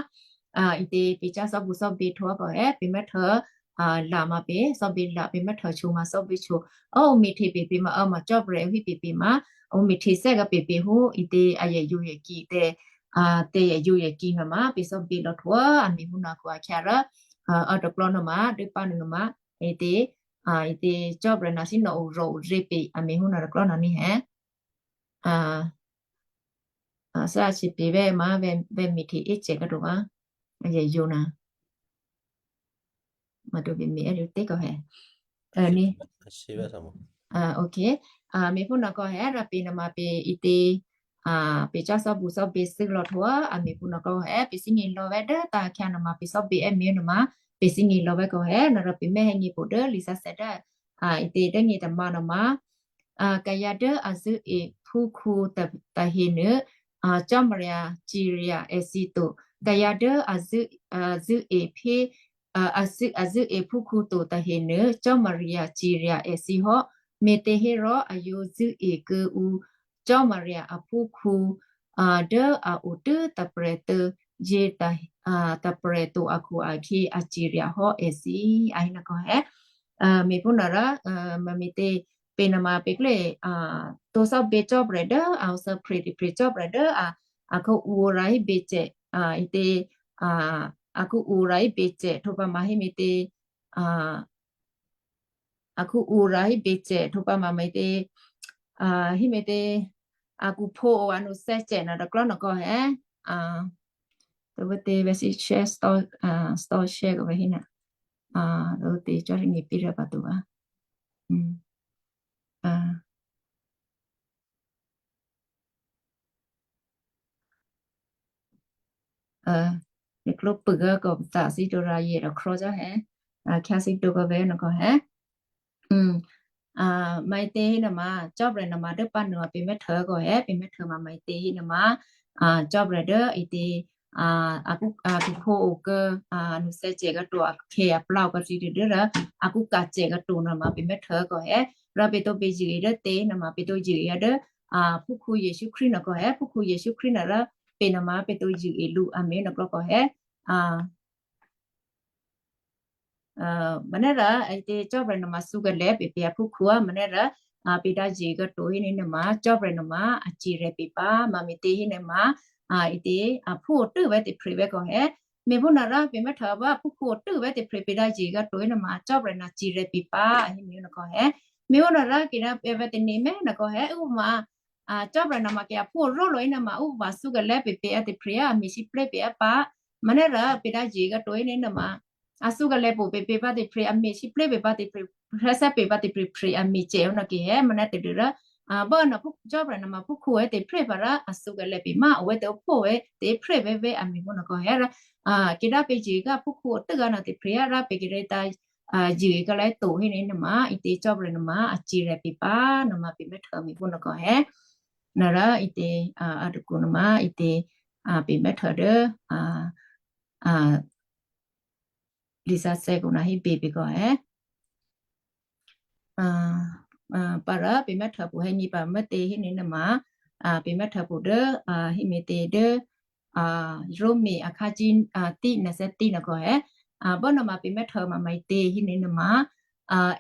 a, ǐtě pè̤ cyá̤ cò́bǔ cò́bě htwǒ kò è, pè̤ mè́htuô̌, a, la̤ ma pè̤ cò́bě la̤, pè̤ mè́htuô̌ hǒ ma cò́bě hǒ. Ò, ǔ me̤htě pè̤ pè̤ ma, a, ma Jawbra hí pè̤ pè̤ ma, ǔ me̤htě thè́ kǎ pè̤ pè̤ hǒ, ǐtě a yèyǒ yèkì tè̤, a, tè̤yèyǒ yèkì nòma pè̤ cò́bě lò̌ htwǒ, a me̤ hú nòkò akhǎ rò, a, a dôklò̌ nòma dốpá nòma, ǐtě, a, ǐtě Jawbra nòma thímí nòma o rò o rě pè̤, a me̤ hú nòròklò́ nòma ní è. A, a, thè́ a si pè̤ vè̤́ ma vè̤́, vè̤́ me̤htě é cè kǎ to ma, a yèyǒ nòma. Matǒ pè̤ me̤ è́ lǔ tè́ kò è. Ò, ní. A, ok. A, me̤phú nòkò è rò pè̤ nòma pè̤ ǐtě, a, pè̤ cyá̤ cò́bǔ cò́bě thû́ lò̌ htwǒ, a, me̤phú nòkò è pè̤ thíngě lò̌ vè̤́ dố ta akhyǎ nòma pè̤ cò́bě è́ me̤ nòma, pè̤ thíngě lò̌ vè̤́ kò è, nò̌rò pè̤ mè́ hè̌ nyě̤ pô dố Lisa thè́ dố, a, ǐtě dố nyě̤ tômǎ nòma, a, kayǎ dố a zṳ̂́e phúkhǔ ta-, tahenuô, a, Cò́marya cirya èthǐ to. Kayǎ dố a zṳ̂́, a, zṳ̂́e phé, a, a zṳ̂́, a zṳ̂́e phúkhǔ to tahenuô, Cò́marya cirya èthǐ hò́. Me̤těhérò a yǒ zṳ̂́e kuô̌ǔ Cò́marya aphúkhǔ, a, dố a o tû́ tôprè̤ tô̌ yě ta-, a, tôprè̤ to akhu-akhyě a cirya hò́ èthǐ, a hé nòkò è. A, me̤phú nòrò, a, ma me̤tě pè̤ nòma pè̤ klé, a, tǒ cò́bě Jawbra dố a o thè́prè̤ tôprè̤ Jawbra dố a, akhǔ o rǎ hí becè, a, ǐtě, a, akhǔ o rǎ hí becè htwǒ pǎ ma hí me̤tě, a, akhǔ o rǎ hí becè htwǒ pǎ ma me̤tě, a, hí me̤tě, akhǔphǒ o a nuthè̌ cè nò̌ tôklò́ nò̌kò̌ è, a, tǒ vǎ tě vǎ thǐ share store, a, store share kò vǎ hí nò̌, a, tǒ tě cò́ rǐ nyě̤ pí rǎ pǎ to vǎ. Hm. A. Ò, nè̤ klǒ pṳ̂ kò pthǎ thǐ to rǎ yě rò khró cò́ hè. A, khyá thǐ to kò vè̤́ nò̌ kò hè. Hm. A, maǐtě hí nò̌ ma, Jawbra nò̌ ma dố pǎ nuô pè̤ mè́htuô̌ kò hè, pè̤ mè́htuô̌ ma maǐtě hí nò̌ ma, a, Jawbra dố ǐtě, a, a kú, a, khuphǒ o kố, a, nuthè̌ cè kǎ to, a khè a plǎo kǎ thǐ tadû́ rò, a kú ka̤ cè kǎ to nò̌ ma pè̤ mè́htuô̌ kò hè. Rò pè̤ tǒ pè̤ zṳ̂́e dố tě nò̌ ma pè̤ tǒ zṳ̂́e dố, a, phúkhǔ Yěsu Krístu nò̌ kò hè, phúkhǔ Yěsu Krístu nò̌ rò pè̤ nò̌ ma pè̤ tǒ zṳ̂́e lǔ, a mè̤ nò̌ klò̌ kò hè. A, a, manè́ rò, a, ǐtě Jawbra nò̌ ma thǔkalè̤̌ pè̤ pè̤ aphúkhǔ, a, manè́ rò, a, pè̤ dǎ zṳ̂́e kǎ to hí nò̌ ma, Jawbra nò̌ ma, a cirya pè̤ pǎ, ma me̤tě hí nò̌ ma, a, ǐtě, a, phú o tû́ vè̤́ tôprè̤ vè̤́ kò hè. Mè̤ phú nò̌ rò pè̤ mè́htuô̌ vǎ phúkhǔ o tû́ vè̤́ tôprè̤ pè̤ dǎ zṳ̂́e kǎ to hí nò̌ ma, Jawbra nò̌ cirya pè̤ pǎ, a hí mè̤ nò̌ kò hè. Mè̤ phú nò̌ rò kèdǎ pè̤ vè̤́ tôně mè̤ nò̌ kò hè, ǔ ma, a, Jawbra nò̌ ma kè̤ aphú o ró lo hí nò̌ ma, ǔ vǎ thǔkalè̤̌ pè̤ pè̤ a tôprè̤, a mè̤ sǐplé pè̤ a pǎ. Manè́ rò pè̤ dǎ zṳ̂́e kǎ to hí nò̌ ma, a thǔkalè̤̌ pè̤ pè̤ pǎ tôprè̤, a mè̤ sǐplé pè̤ pǎ tôprè̤, hrathè́ pè̤ pǎ tôprè̤ tôprè̤, a mè̤ cè nò̌ kè hè, manè́ tadû́ rò, Bố nò̌ Jawprè̤ nò̌ma phúkhǔ è teprè́ pǎ rá athǔkèlè pě má awè́ tôphó è teprè́ vèvè a mè̤ phú nò̌kò è rá, kidá pě Juda phúkhǔ tû́gǎ nò̌ teprè́ rá pě kidá ta Juda kò̌lè̌ to hé nè̌ nò̌ma ǐtě Jawprè̤ nò̌ma a cirya pě pǎ nò̌ma pě mè́htô mè̤ phú nò̌kò è. Nò̌ rá ǐtě a tôkǔ nò̌ma ǐtě pě mè́htô dố lisǎsè̌ kǔ nò̌ hé bě pě kò è. Pǎ rá pě mè́htô pǔ hé nyě̤ pǎ mè̌tě hé nè̌ nò̌ma pě mè́htô pǔ dố hé mè̌tě dố Roma akhǎ cí tí nè̌ thè́ tí nò̌kò è. Bố nò̌ma pě mè́htô ma maǐtě hé nè̌ nò̌ma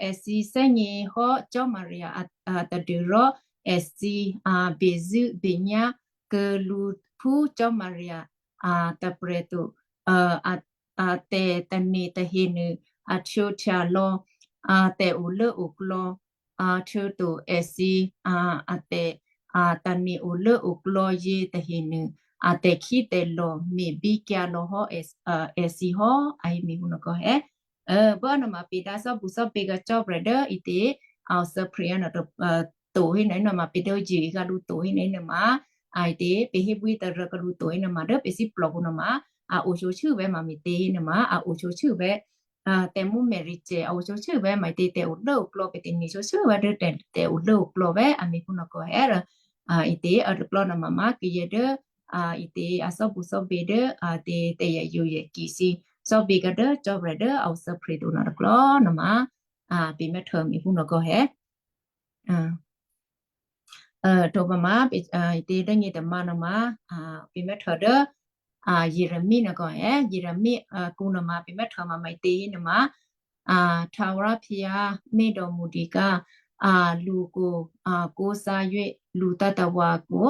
èthǐ thè́gně hò́ Cò́marya tadû rò èthǐ bezṳ̂́benyá̤ kuô̌ lǔ phú Cò́marya tôprè̤ to. A tè̤tane̤ tahenuô a htwǒhtya lò̌ a tè̤olốoklò̌, htuô̌to èthǐ a tè̤ tane̤ olốoklò̌ yě tahenuô a tè̤khítè̤lò̤ me̤bíkyǎ lò̌ hò́ èthǐ hò́ a hé mè̤ phú nò̌kò è. Bố nò̌ma pě dǎ thò́bǔ thò́bě kǎ Jawprè̤ dố ǐtě a o thè́prè̤ nò̌ to hé nè̌ nò̌ma pě dố Juda lǔ to hé nè̌ nò̌ma a ǐtě pě hébwí tôrû̌ kǎ lǔ to hé nò̌ma dố pě thíplòkǔ nò̌ma a oshyoshû́ vè̤́ ma me̤tě hé nò̌ma a oshyoshû́ vè̤́ tè̤mǔmè̤ ricè a oshyoshû́ vè̤́ ma ǐtě tè̤olốoklò̌ pě tè̤nye̤ shyoshû́ vè̤́ dố tè̤olốoklò̌ vè̤́ a mè̤ phú nò̌kò è rò ǐtě a tôklò̌ nò̌ma má kayè dố ǐtě a thò́bǔ thò́bě dố tě tè̤yèyǒyèkì thǐ thò́bě kǎ dố Jawprè̤ dố a o thè́prè̤ to nò̌ tôklò̌ nò̌ma pě mè́htô mè̤ phú nò̌kò è. Htwǒ pǎ ma ǐtě dố nyě̤ tômǎ nò̌ma pě mè́htô dố Jeremia nò̌kò è. Jeremia kǔ nò̌ma pě mè́htô ma maǐtě hé nò̌ma htawrá phyǎ médòmudika luko kósá yě lutǎtawako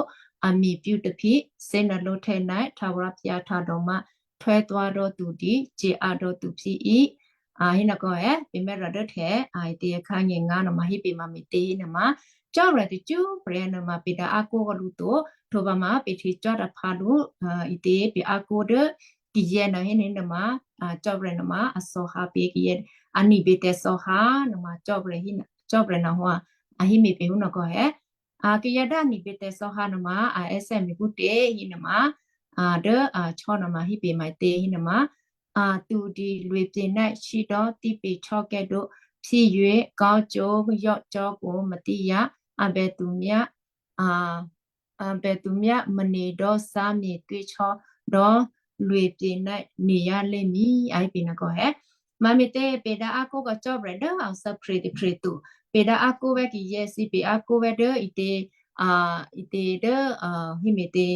a mipyú taphí sénalóhtè́ ná htawrá phyǎ htadò̌mǎ htwè́twá dò́ tudi ce̤ a dò́ tu phyí a hé nò̌kò è pě mè́rà dố htè̌ a ǐtě akhǎ nyě̤ ngǎ nò̌ma hé pě ma me̤tě hé nò̌ma Jawprè̤ tacṳ́prè̤ nò̌ma pě dǎ ákó kǎ lǔ to htwǒ pǎ ma pě hte cò́ tôphǎ lǔ ǐtě pě ákó dố kayè nò̌ hé nè̌ nò̌ma Jawprè̤ nò̌ma a thòhǎ pě kayè a ni̤bě tè̤thòhǎ nò̌ma Jawprè̤ nò̌ a hé mè̤ pě hú nò̌kò è. Kayè dố a ni̤bě tè̤thòhǎ nò̌ma a è́thè́ mè̤ phútě hé nò̌ma dố a chò́ nò̌ma hé pě maǐtě hé nò̌ma a tudi lwěpě ná shídò́ típě chò́kè́dǒ phyéyě kò́có yò́cò́kǒ matíyǎ a bètumyá a bètumyá mènè dò́ sámye kwíchò́ dò́ lwěpě ná niyá lé̤mí a hé pě nò̌kò è. Mame̤tě pě dǎ ákó kǎ Jawprè̤ dố a thè́prè̤ tôprè̤ to pě dǎ ákó vè̤́ kayè thǐ pě ákó vè̤́ dố ǐtě ǐtě dố hé me̤tě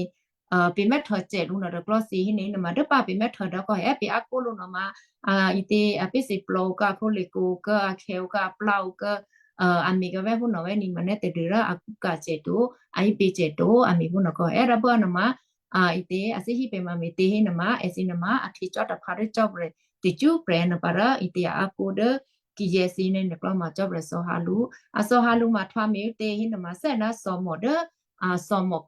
pě mè́htô cè lǔ nò̌ tôklò́ thǐ hé nè̌ nò̌ma dố pǎ pě mè́htô dò̌kò è pě ákó lǔ nò̌ma ǐtě a pě thǐ plò̌ kǎ phú lěkǒ kǎ a khè̌ kǎ a plá kǎ a me̤ kǎ vè̤́ hú nò̌ vè̤́ ni ma nè̌ tadû rá a kú ka̤ cè to a hé pě cè to a me̤ hú nò̌kò è rò bố nò̌ma ǐtě a thí hí pě ma me̤tě hé nò̌ma èthǐ nò̌ma a hte cò́ tôphǎ dố Jawprè̤ tacṳ́prè̤ nò̌ pǎ rò ǐtě a ákó dố kayè thǐ nè̌ nò̌klò̌ ma Jawprè̤ thòhǎ lǔ a thòhǎ lǔ ma htwǎ me̤ ǔtě hé nò̌ma thè́ ná thòmò dố thòmò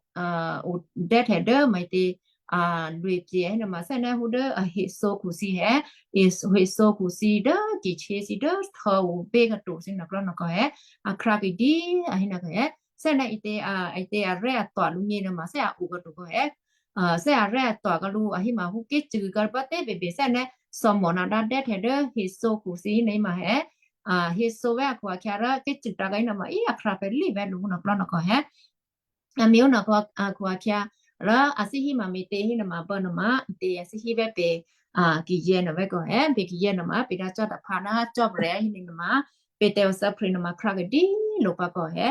o dè́htè̌ dố maǐtě lwěpě hé nò̌ma thè́ ná hú dố a hethǒ khuthǐ hé hethǒ khuthǐ dố kichě thǐ dố htò̌ o bě kato̤ thǐ nò̌klò̌ nò̌kò è a khrǎ kidí a hé nò̌kò è thè́ ná ǐtě a ǐtě arè́ atwa lǔ nyě nò̌ma thè́ a o kato̤ kò è thè́ arè́ atwa kǎ lǔ a hé ma hú ké̤cṳ̂ kǎ bá tě bèbè thè́ ná thòmò nò̌ dǎ dè́htè̌ dố hethǒ khuthǐ hé nò̌ ma hé hethǒ vè̤́ a khuakhya rò ké̤cṳ̂ tǎ kǎ hé nò̌ma í a khrǎ pè̌ lí vè̤́ lǔ nò̌klò̌ nò̌kò è a me̤ ǔ nò̌ khuakhya rò a thí hí ma me̤tě hé nò̌ma bố nò̌ma ǐtě a thí hí vè̤́ pě kayè nò̌ vè̤́ kò è pě kayè nò̌ma pě dǎ cò́ tôphǎ ná Jawprè̤ hé nè̌ nò̌ma pě tè̤ o thè́prè̤ nò̌ma khrǎ kidí lǒ pǎ kò è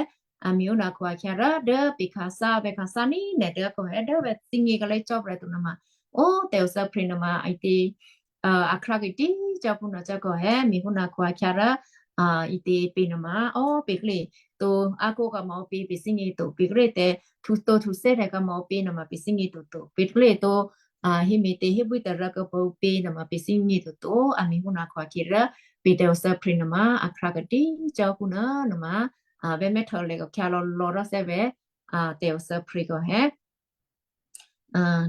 a me̤ ǔ nò̌ khuakhya rò dố pě khǎsá vè̤́ khǎsá ní nè̌ dố kò è dố vè̤́ thíngě kǎ lé Jawprè̤ to nò̌ma o tè̤ o thè́prè̤ nò̌ma ǐtě a khrǎ kidí cò́ phú nò̌ cò́ kò è me̤ hú nò̌ khuakhya rò ǐtě pě nò̌ma o pě klě to a kó kǎ ma o pě pě thíngě to pě klě tè̤ thu tô thu sè́ tè̤ kǎ ma o pě nò̌ma pě thíngě to to pě klě to hé me̤tě hé bwí tôrǎ kǎ pǎ o pě nò̌ma pě thíngě to to a me̤ hú nò̌ khuakhya rò pě tè̤ o thè́prè̤ nò̌ma a khrǎ kidí cò́ phú nò̌ nò̌ma vè̤́ mè́htô lè kò khyǎ lò̌ lò̌ rò thè́ vè̤́ tè̤ o thè́prè̤ kò è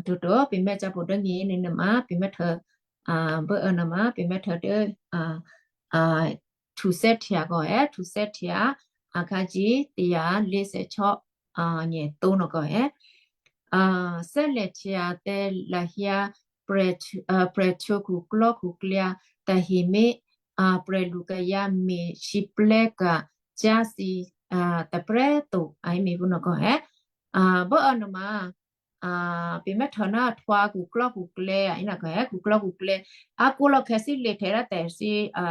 toto pě mè́ cò́ pǔ dố nyě nè̌ nò̌ma pě mè́htô bố ǔ nò̌ma pě mè́htô dố thu sè́ htya kò è thu sè́ htya akhǎ cǐ tayǎ lé̤thè́ chò́, a, nyètó nòkò è. A, thè́lè̤htya tǎ lahyǎ prè̤-, a, prè̤htwǒ khuklò́khuklyǎ tahe mé̤, a, prè̤lukayǎ me̤siplè́ka̤ cyá̤ thǐ, a, tôprè̤꤮ to, a hé me̤phú nòkò è. A, bố a nuôma, a, pè̤ mè́htò ná ahtwǎ khuklò́khuklè̌, a hé nòkò è, khuklò́khuklè̌. A kó lò̌khè̌ thílěhtè̌ rǎ tè̤ thí, a,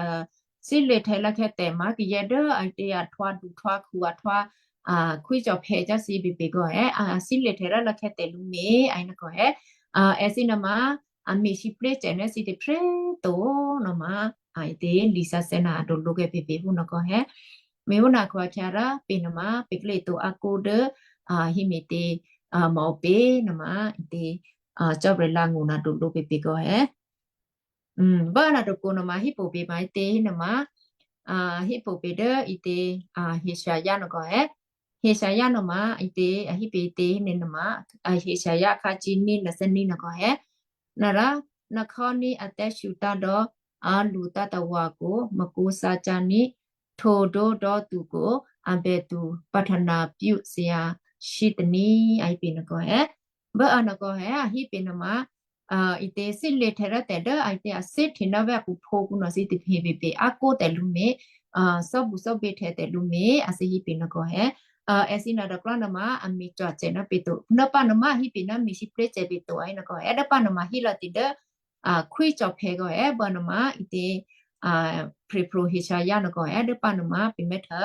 thílěhtè̌ lò̌khè̌ tè̤ ma kayǎ dố a tě ahtwǎ duhtwǎkhu ahtwǎ, a, khwícòphè cyá̤ thǐ bèbè kò è, a, thílěhtè̌ rǎ lò̌khè̌ tè̤ lǔ mé̤, a hé nòkò è. A, èthǐ nuôma, a me̤siplè́ cè ná thǐ tôprè̤꤮ to nuôma, a, ǐtě lisǎsè̌ ná a dǒ lǒkè pèpè phú nòkò è. Me̤phú nòkò a khyǎ rá pè̤ nuôma pè̤ klě to a kó dố, a, hí me̤tě, a, ma ǔpě nuôma ǐtě, a, Cò́marya ngṳ ná dǒ lǒ pèpè kò è. Ùm, bố a ná dǒ kó nuôma hípò̤ pè̤ ma ǐtě hí nuôma, a, hípò̤ pè̤ dố ǐtě, a, Hezia nòkò è. Hezia nuôma ǐtě, a hí pè̤ ǐtě hí nuôma, a, Hezia akhǎ cǐ ní nè̤ thè́ ní nòkò è. Nara, nè̤ khò́ ní a tè̤shyětǎ̤dò̌, a lǔtǎ̤ tawǎ kò, makǔ thǎ cyá̤ ní, htwǒ dǒ dò́ tu kò, a bè tu pahtana pyǔ thyá shí tôní, a hí pè̤ nòkò è. Bố a nòkò è, a hí pè̤ nuôma, a, ǐtě thílěhtè̌ rá tè̤ dố a ǐtě a thè́htè ná vè̤́ a khuphǒ kǔ nò̌ thǐ tahe pèpè a kó tè̤ lǔ mé̤, a, thò́bu thò́bě htè̌ tè̤ lǔ mé̤, a thǐ hí pè̤ nòkò è. A, èthǐ ná dò̌klò́ nuôma a me̤cwacè ná pè̤ to. Nò̌ pá nuôma hí pè̤ ná me̤siplè́ cè pè̤ to, a hí nòkò è. Dố pá nuôma hí lò̌ tè̤ dố, a, khwícòphè kò è, bố nuôma ǐtě, a, prè̤pro̤ Hezia nòkò è, dố pá nuôma pè̤ mè́htò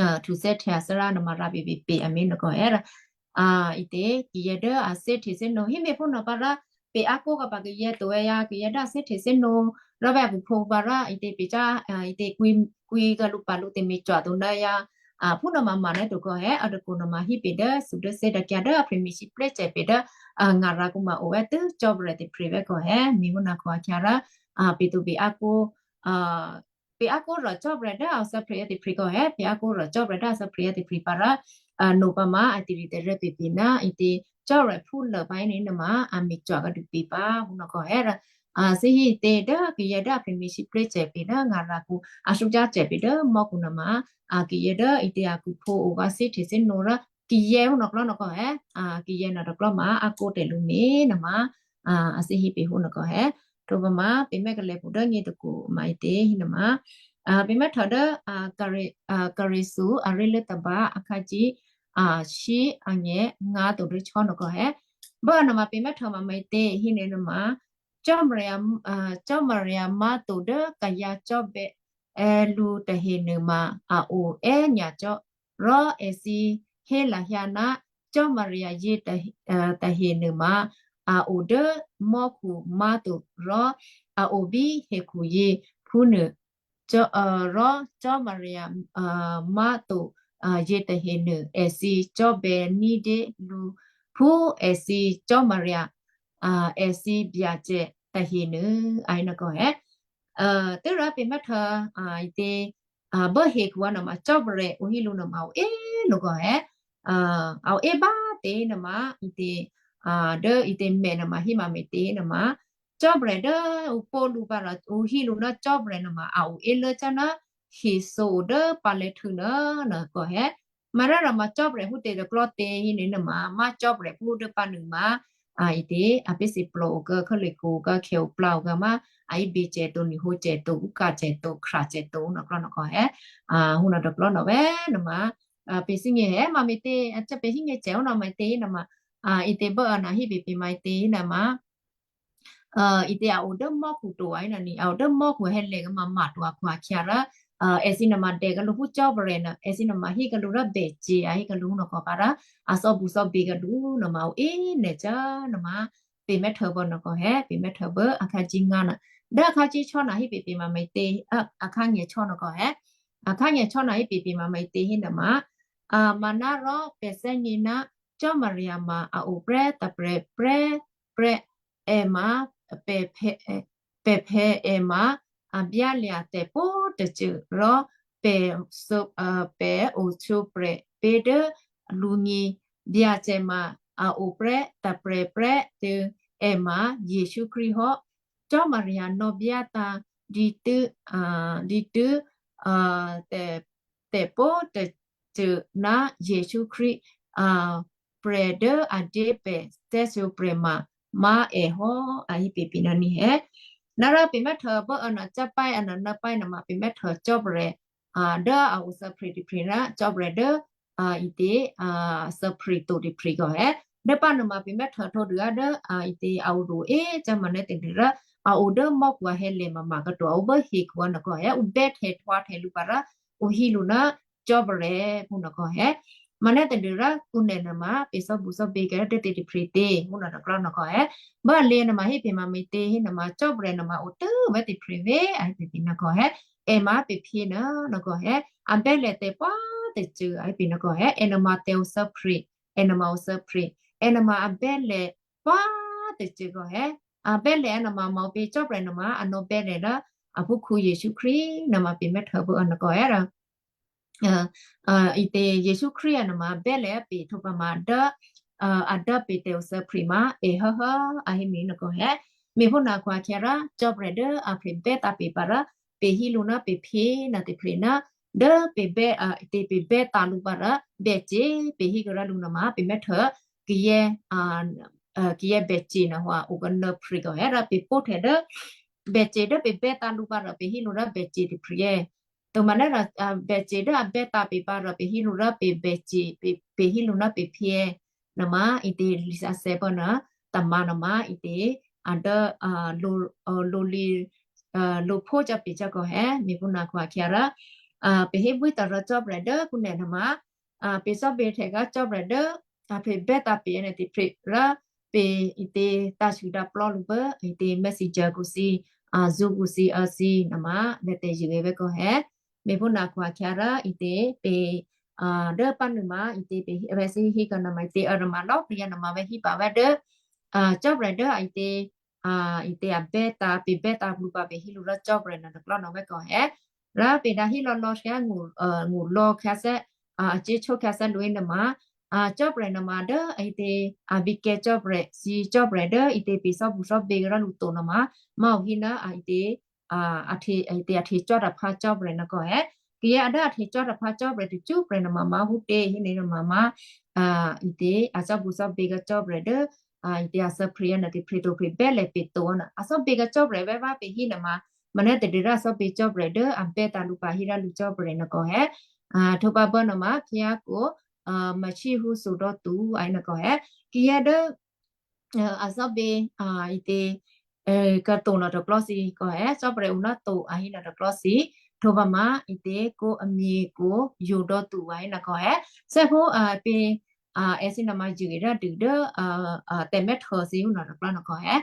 a, htuthè́htya thárá nuôma rǎ pèpè pèpè a mé̤ nòkò è rá. A, ǐtě, kayǎ dố a thè́htè thè́nǒ. Hí me̤phú nò̌ pá rá, pè̤ a kó kaba kayǎ to è yá, kayǎ dố a thè́htè thè́nǒ. Rò́ vè̤́ a khuphǒ pá rá, ǐtě pè̤ cá, a, ǐtě kwǐ, kwǐ kǎ lǔ pa lǔ tè̤me̤cwa to ná yá. A, phú nuôma ma ná to kò è, a dǒ kó nuôma hí pè̤ dố, thudố thè́ dǎkyǎ dố a prè̤ me̤siplè́ cè pè̤ dố, a, ngara̤ kǔ ma o è tû́ Cò́marya tè̤pre vè̤́ kò è, me̤phú nò̌ kò a khyǎ rá, a, pè̤ to pè̤ a kó, a, pè̤ a kó rò Cò́marya dố a thè́prè̤ a tè̤pre kò è, pè̤ a kó rò Cò́marya dố a thè́prè̤ a tè̤pre pá rá, a, nò̌ pá ma a tè̤ritè̤ rè́ pèpè ná ǐtě Cò́marya phú lô pá hí nuôma, a me̤cwa kadu pèpè phú nò̌ kò è rá. A, thǐ hí ǐtě dố kayǎ dố a prè̤ me̤siplè́ cè pè̤ dố ngara̤ kǔ, a thǔ cyá̤ cè pè̤ dố mò́khu nuôma, a, kayǎ dố ǐtě a khuphǒ o vǎ thè́htè thè́nǒ rá, kayǎ phú nò̌ klò́ nòkò è, a, kayǎ ná dǒklò́ ma a kó tè̤ lǔ mé̤ nuôma, a, a thǐ hí pè̤ phú nòkò è. Htwǒ pá ma pè̤ mè́ kalè̤ pǔ dố nyě tôkǔ ma ǐtě hí nuôma, a, pè̤ mè́htò dố, a, Kare-, a, Kare-thu aré̤lố tôba akhǎ cǐ, a, shí anyě̤ ngǎ to dố chò́ nòkò è. Bố nuôma pè̤ mè́htò ma ma ǐtě hí nuôma, Cò́marya, a, Cò́marya má̤to dố kayǎ cò́bè̌ è lǔ tahe nuôma a o è nyacò́. Rò èthǐ hé lahyǎ ná Cò́marya yě tahe, a, tahe nuôma a o dố mò́khu má̤to rò a o bí hekhu yě phúnuô. Cò́-, a, rò Cò́marya, a, má̤to, a, yě tahe nuô èthǐ cò́bè̌ ní̤dé̤ lǔ phú èthǐ Cò́marya, a, èthǐ Byacè tahe nuô, a hí nòkò è. A, tû́rò pè̤ mè́htò, a, ǐtě, a, bố hekhu a nuôma Cò́marya o hí lǔ nuôma o è nòkò è. A, a o è bá tě nuôma ǐtě, a, dố ǐtě mè̤ nuôma hí ma me̤tě nuôma Cò́marya dố ǔ pó lǔ pá rò ǔ hí lǔ ná Cò́marya nuôma a o è lố cá ná hethǒ o dố pǎlè̤̌htû̌ nuô nòkò è. Mará rò ma Cò́marya phú tě dǒklò́ tě hí nuôma, ma Cò́marya phú dố pá nuôma, a, ǐtě, a pèsè plò o kǎ, khǎlèkǔ o kǎ, khèo plá o kǎ ma, a hí běcè to, nuhǒcè to, úkacè to, khracè to, nò̌ klò́ nòkò è. A, hú nò̌ dǒklò́ nò̌ vè̤́ nuôma, a, pè̤ thíngè è ma me̤tě, a, cò́ pè̤ híngè cè ó nò̌ me̤tě nuôma, a, ǐtě bố a nà hí pèpè ma ǐtě nuôma, a, ǐtě a o dố mò́khu to a hí nò̌ ni, a o dố mò́khu hè̌lè̤ kǎ ma ma to a kho a khyǎ rá, a, èthǐ nuôma dè kǎ lǔ phú Cò́marya nuô, èthǐ nuôma hí kǎ lǔ rá bècè a hí kǎ lǔ nòkò pá rá, a thò́bu thò́bě kǎ lǔ nuôma o è nè̤ cá nuôma, pè̤ mè́htò bố nòkò è, pè̤ mè́htò bố akhǎ cǐ ngǎ nuô. Dố akhǎ cǐ chò́ nà hí pèpè ma me̤tě, a, akhǎ nyě̤ chò́ nòkò è. Akhǎ nyě̤ chò́ nà hí pèpè ma me̤tě hí nuôma, a, manárò pè̤ thè́gně ná Cò́marya ma a o prè́ tôprè̤ prè́ prè́ è ma pè̤ phè̌, pè̤ phè̌ è ma a byálya̤ tè̤ pwǒ̤꤮ tôcô rò pè̤ thǒ-, a, pè̤ ohtwǒprè̤ pé̤ dố lǔgně. Byacè ma a o prè́ tôprè̤ prè́ tû è ma Jesǔ Krístu hò́. Cò́marya nò̌byá tǎ dǐtû́, a, dǐtû́, a, tè̤ tè̤pó̤ tè̤cô ná Jesǔ Krístu, a, prè̤ dố a dyé pè̤ thè́htwǒprè̤ ma má̤ è hò́, a hé pè̤ phí ná ní è. Nárò pè̤ mè́htuô bố anacápáy, ananǎpáy nuôma pè̤ mè́htuô Cò́marya, a, dố a o thè́prè̤ tôprè̤ ná Cò́marya dố, a, ítě, a, thè́prè̤ to tôprè̤ kò è. Dố pá nuôma pè̤ mè́htuô htwǒ dû á dố, a, ítě a o ro é cò́ manè́ tadû́rò a o dố mò́khu a hè̌lè mama katuô, a o bố hekhu a nòkò è, ǔ bè́htè̌ htwǎhtè̌ lǔ pǎ rò ǔ hí lǔ ná Cò́marya phú nòkò è. Manè́ tadû́rò ǔ nè̤ nuôma pè̤ cò́bǔ cò́bě kayǎ dố tè̤ tôprè̤ tě, phú nòkò nòkò è. Bố a lě nuôma hé pè̤ ma me̤tě hé nuôma Cò́marya nuôma o tû́ vè̤́ tôprè̤ vè̤́, a hé pè̤ phí nòkò è. È ma pè̤ phí nuô nòkò è. A bè́lè tè̤pwá tôcô, a hé pè̤ nòkò è. È nuôma tè̤ o thè́prè̤, è nuôma o thè́prè̤. È nuôma a bè́lè pwá tôcô kò è. A bè́lè a nuôma maǔpě Cò́marya nuôma a nò̌ bè́lè dố a phúkhǔ Jesǔ Krístu nuôma pè̤ mè́htuô bố a nòkò è rò. A, a, ítě Jesǔ Krístu a nuôma bè́lè pè̤ htwǒ pǎ ma dố, a, a dố pè̤ tè̤ o thè́prè̤ ma è hốhó, a hé me̤ nòkò è. Me̤phú nòkò a khyá rò Cò́marya dố a phrèbè́ tǎ pè̤ pǎ rò pè̤ hí lǔ ná pè̤ phí ná tôprè̤ ná dố pè̤ bè́, a, ítě pè̤ bè́ tǎ lǔ pǎ rò bè́ cè pè̤ hí kòrò lǔ nuôma pè̤ mè́htuô kayǎ, a, a, kayǎ bè́ cè nuôma o kòrò prè̤ kò è rò pè̤ pó̤htè̌ dố bè́ cè dố pè̤ bè́ tǎ lǔ pǎ rò pè̤ hí lǔ rò bè́ cè tôprè̤ è. Tǒ manè́ rò, a, bè́ cè dố a bè́ tǎ pè̤ pǎ rò pè̤ hí lǔ rò pè̤ bè́ cè, pè̤, pè̤ hí lǔ ná pè̤ phí è. Nuôma ítě lisǎsè̌ pô ná tôma nuôma ítě a dố, a, lǒ, a, lǒ lǐ, a, lǒ phó cò́ pè̤ cò́ kò è, me̤phú nòkò a khyá rò, a, pè̤ hé bwí tôrò Cò́marya dố phú nè̤ nuôma, a, pè̤ cò́bě htè̌ kò Cò́marya dố a phrèbè́ tǎ pè̤ nuô tôprè̤ rò pè̤ ítě tǎ shu dǎ plò́ lǔ bố ítě messenger kǔ si, a, Zoom kǔ si, a, si nuôma bè́ tè̤zṳ̂ è vè̤́ kò è. Me̤phú nòkò a khyá rò ítě pè̤, a, dố pá nuôma ítě pè̤ vè̤́ sí hí kò nuôma ítě a nuôma lò̌꤮ kayǎ nuôma vè̤́ hí pǎ vè̤́ dố, a, Cò́marya dố a ítě, a, ítě a bè́ tǎ, pè̤ bè́ tǎ lǔ pǎ pè̤ hí lǔ rò Cò́marya nuô tôklò́ nuô vè̤́ kò è. Rò pè̤ dǎ hí lò̌ lò̌ thyá ngṳ, a, ngṳ lò̌ khyáthè́, a, a cé̤ chó khyáthè́ lǔ nuôma, a, Cò́marya nuôma dố ítě a vǐkè̤ Cò́marya, si Cò́marya dố ítě pè̤ cò́bǔ cò́bě rò lǔ to nuôma, má̤ o hí ná a ítě, a, a htě, a ítě a htě cò́ tôphá Cò́marya nòkò è. Kayǎ dố a htě cò́ tôphá Cò́marya tacṳ́prè̤ nuôma má̤ hú tě hí nuôma má̤, a, ítě a cò́bǔ cò́bě kò Cò́marya dố, a, ítě a thè́prè̤ nuô tôprè̤ to phrèbè́lè pè̤ to nuô. A cò́bě kò Cò́marya vè̤́ vǎ pè̤ hí nuôma, manè́ tadû́rò a cò́bě Cò́marya dố a bè́ tǎ lǔ pǎ hí rò lǔ Cò́marya nòkò è. A, htwǒ pǎ bố nuôma phiákhu, a, machí hú thudò́ tu a hí nòkò è. Kayǎ dố, a, a cò́bě, a, ítě, a, kato̤ nuô tôklò́ si kò è, Cò́marya o ná to a hí nuô tôklò́ si. Htwǒ pǎ ma ítě kó amyě kó yǒ dò́ tu a hí nòkò è. Thè́phú, a, pè̤, a, èthǐ nuôma zṳ̂ rá dû dố, a, a, tè̤mè́htuô thǐ hú nuô tôklò́ nòkò è.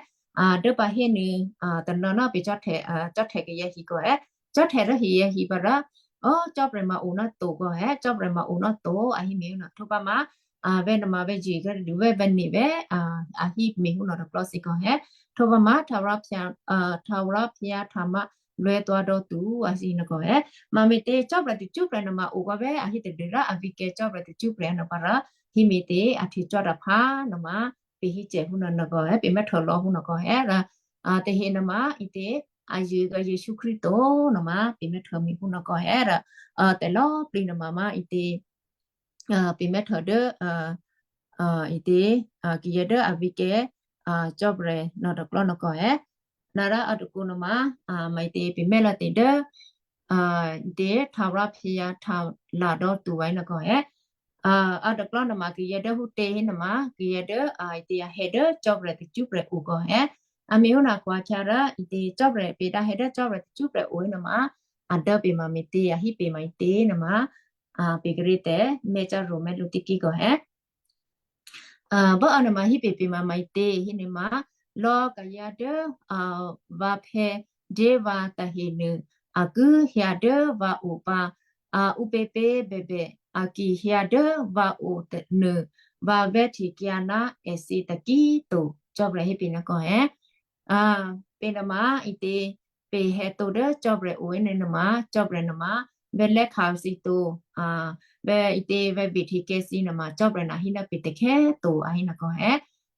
A, dố pǎ hé nuô, a, tônò̌ ná pè̤ cò́htè̌, a, cò́htè̌ kayǎ hi kò è. Cò́htè̌ rố hiyě hi pǎ rò, ó, Cò́marya ma o ná to kò è, Cò́marya ma o ná to a hí me̤ nuô. Htwǒ pǎ ma, a, vè̤́ nuôma vè̤́ zye kadu vè̤́ vè̤́ ni vè̤́, a, a hí me̤ hú nuô tôklò́ si kò è. Htwǒ pǎ ma htawrǎ phiá, a, htawrǎ phiá htama luè̤ tuǎ dò́ tu a hí nòkò è. Mame̤tě Cò́marya tacṳ́prè̤ nuôma o kò vè̤́ a hí tadû́rò a vǐkè̤ Cò́marya tacṳ́prè̤ nuô pǎ rò hí me̤tě a htě cò́ tôphá nuôma pè̤ hí cè hú nuô nòkò è, pè̤ mè́htuô lò̌ hú nòkò è rò, a, tahe nuôma ítě a zṳ̂ kò Jesǔ Krístu nuôma pè̤ mè́htuô me̤ hú nòkò è rò, a, tè̤lò̌꤮ plǐ nuôma ma ítě, a, pè̤ mè́htuô dố, a, a, ítě, a, kayǎ dố a vǐkè̤, a, Cò́marya nuô tôklò́ nòkò è. Nò̌ rò a tôkǔ nuôma, a, mame̤tě pè̤ mè́lò̌ tè̤ dố, a, ítě htawrǎ phiá htala dò́ tu a hí nòkò è. A, a tôklò́ nuôma kayǎ dố hú tě hí nuôma kayǎ dố, a, ítě a hè dố Cò́marya tacṳ́prè̤ o kò è. A me̤ hú nòkò a khyá rò ítě Cò́marya pè̤ dǎ hè dố Cò́marya tacṳ́prè̤ o hí nuôma, a dố pè̤ mame̤tě a hí pè̤ mame̤tě nuôma, a, pè̤ kíré̤ tè̤ mè́ cá ro mè́ lǔ tiki kò è. A, bố a nuôma hí pè̤ pè̤ mame̤tě hí nuôma, lò̌ kayǎ dố, a, vǎphè̌ dố vǎ tahenuô, a ki hyǎ dố vǎ o pǎ, a, ǔpěpě bèbè, a ki hyǎ dố vǎ o nuô, vǎ vè̤́htekyǎ ná èthǐ taki to, Cò́marya hé pè̤ nòkò è. A, pè̤ nuôma ítě, pè̤ hèto dố Cò́marya o hí nuôma, Cò́marya nuôma, vè̤́ lè́kha thǐ to, a, vè̤́ ítě vè̤́ vǐ htekyǎ thǐ nuôma, Cò́marya nuô hí ná pè̤ takhè̌ to a hí nòkò è.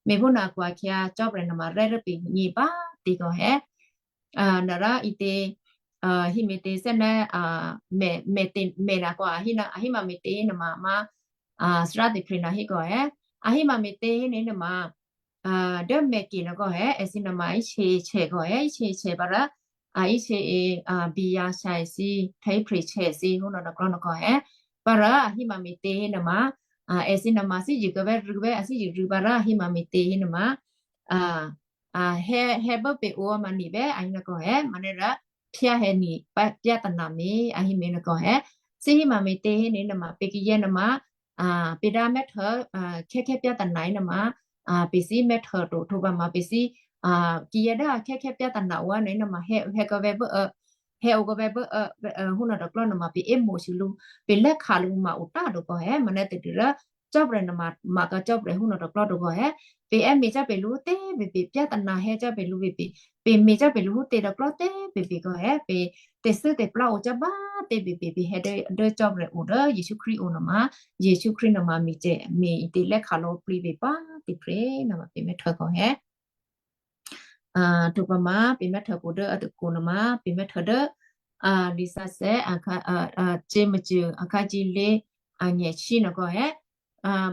Me̤ hú nòkò a khyá Cò́marya nuôma rè́ dố pè̤ nyě̤ bá tě kò è. A, nò̌ rò ítě, ဟိမေတ္တာ သဲန မေတ္တာ မေတ္တာ နကွၢ် ဟိမေတ္တာ နမ မ သရၣ်တဖျၢၣ်န ဟိက အဟိမေတ္တာ ဟိန့ၣ် နမ ဒၢမဲက့ နကွၢ် အဲၣ်စံနမ အီးချေးချေး ကွၢ် အဲၣ် အီးချေးချေး ပရၢ အီးချေး ဘီယာ ဆၢၣ်စံ ထံဖျၢၣ် ဆၢၣ်စံ ဟိန တကျီ နကွၢ် အဲၣ် ပရၢ အဟိမေတ္တာ ဟိနမ အဲၣ်စံနမ စံယုၢ်ကဝဲရူဝဲ အစံယုၢ်ရူ ပရၢ အဟိမေတ္တာ ဟိနမ ဟဲ ဟဲဘၣ်ပျဲၢ်အိၣ် အမၤနံၣ်ဘဲ အဟိနကွၢ် အဲၣ် မနုၤရၢ ဖျားဟဲနံၣ် ပြဿနာ မ့ၢ် အဟိမေနကွၢ် အဲၣ် စံဟိမေတ္တာ ဟိန့ၣ် နမ ပကယဲ နမ ပဒၣ်မဲထၢ ခဲခဲ ပြဿနာ နမ ပစံမဲထၢ တိၣ်ထိပမ ပစံ ကယဲ ဒၣ်ခဲခဲ ပြဿနာ အိၣ် နမ ဟဲ ဟဲကဝဲဘၣ် ဟဲအိၣ်ကဝဲဘၣ် ဟိန တကျီ နမ ပအ့မိၣ်ဆူလူ ပလဲၤခးလူ မ အိၣ်တၢ် ဒိ ကွၢ် အဲၣ် မနုၤတဒုရၢ ကၠီၣ်ပြၢၣ် နမ မ ကၠီၣ်ပြၢၣ် ဟိန တကျီ ဒိ ကွၢ် အဲၣ် ပအဲၣ်မ့ၢ်ကၠီၣ်ပြၢၣ် လူ တၢ်ပျဲပျဲ ပြဿနာ ဟဲ ကၠီၣ်ပြၢၣ် လူ ပပျဲ ပမ့ၢ်ကၠီၣ်ပြၢၣ် လူ တၢ်တကျီ တၢ်ပျဲပျဲ ကွၢ် အဲၣ် ပတၢ်စုတၢ်ပျီ အိၣ်ကၠီၣ်ဘၣ် တၢ်ပျဲပျဲ ပဟဲဒၣ် ဒၢကၠီၣ်ပြၢၣ် အိၣ်ဒီး ယ့ၣ်ၡူးခရံာ် အိၣ် နမ ယ့ၣ်ၡူးခရံာ် နမ မ့ၢ် မ့ၢ် အတၢ်လဲၤခးလူ ပျဲပျဲ တဖျၢၣ် နမ ပမဲထၢ ကွၢ် အဲၣ် ထိပမ ပမဲထၢ ကိၣ် ဒၢအတကိၣ် နမ ပမဲထၢ ဒၢ လံာ်စံးဆဲး အ ကၠိမုၢ် အခါ ကၠိလ့ အငဲၢ်ဆံ နကွၢ် အဲၣ်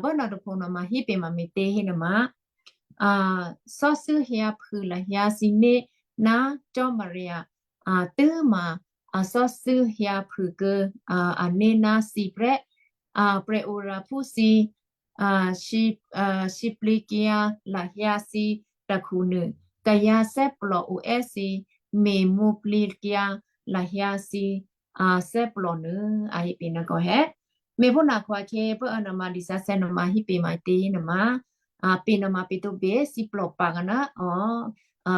ဘၣ်န တဖျၢၣ် နမ ဟိမေတ္တာ ဟိနမ စီၤစု ဟဲ ဖုၣ် လၢ ဟဲ စံ မ့ၢ် န ကၠီၣ်မရံ တုၤမ စီၤစု ဟဲ ဖုၣ် က အ မ့ၢ် န စံ ပြၢၣ် ပြၢၣ် အိၣ်ရၣ် ဖုၣ် စံ စံ စံပျီ က လၢ ဟဲ စံ တၢ်ခူၣ် နု ကယဲ သဲပျီ အိၣ် အဲၣ် စံ မ့ၢ် မူပျီ က လၢ ဟဲ စံ သဲပျီ နု အဟိပျဲၢ် နကွၢ် အဲၣ် မ့ၢ် ဟိနကွၢ် ခဲ ပ နမ လံာ်စံးဆဲး နမ ဟိမေတ္တာ နမ ပျဲၢ် နမ ပျဲၢ် တဘျီ ပျဲၢ် စံပျီ ပက န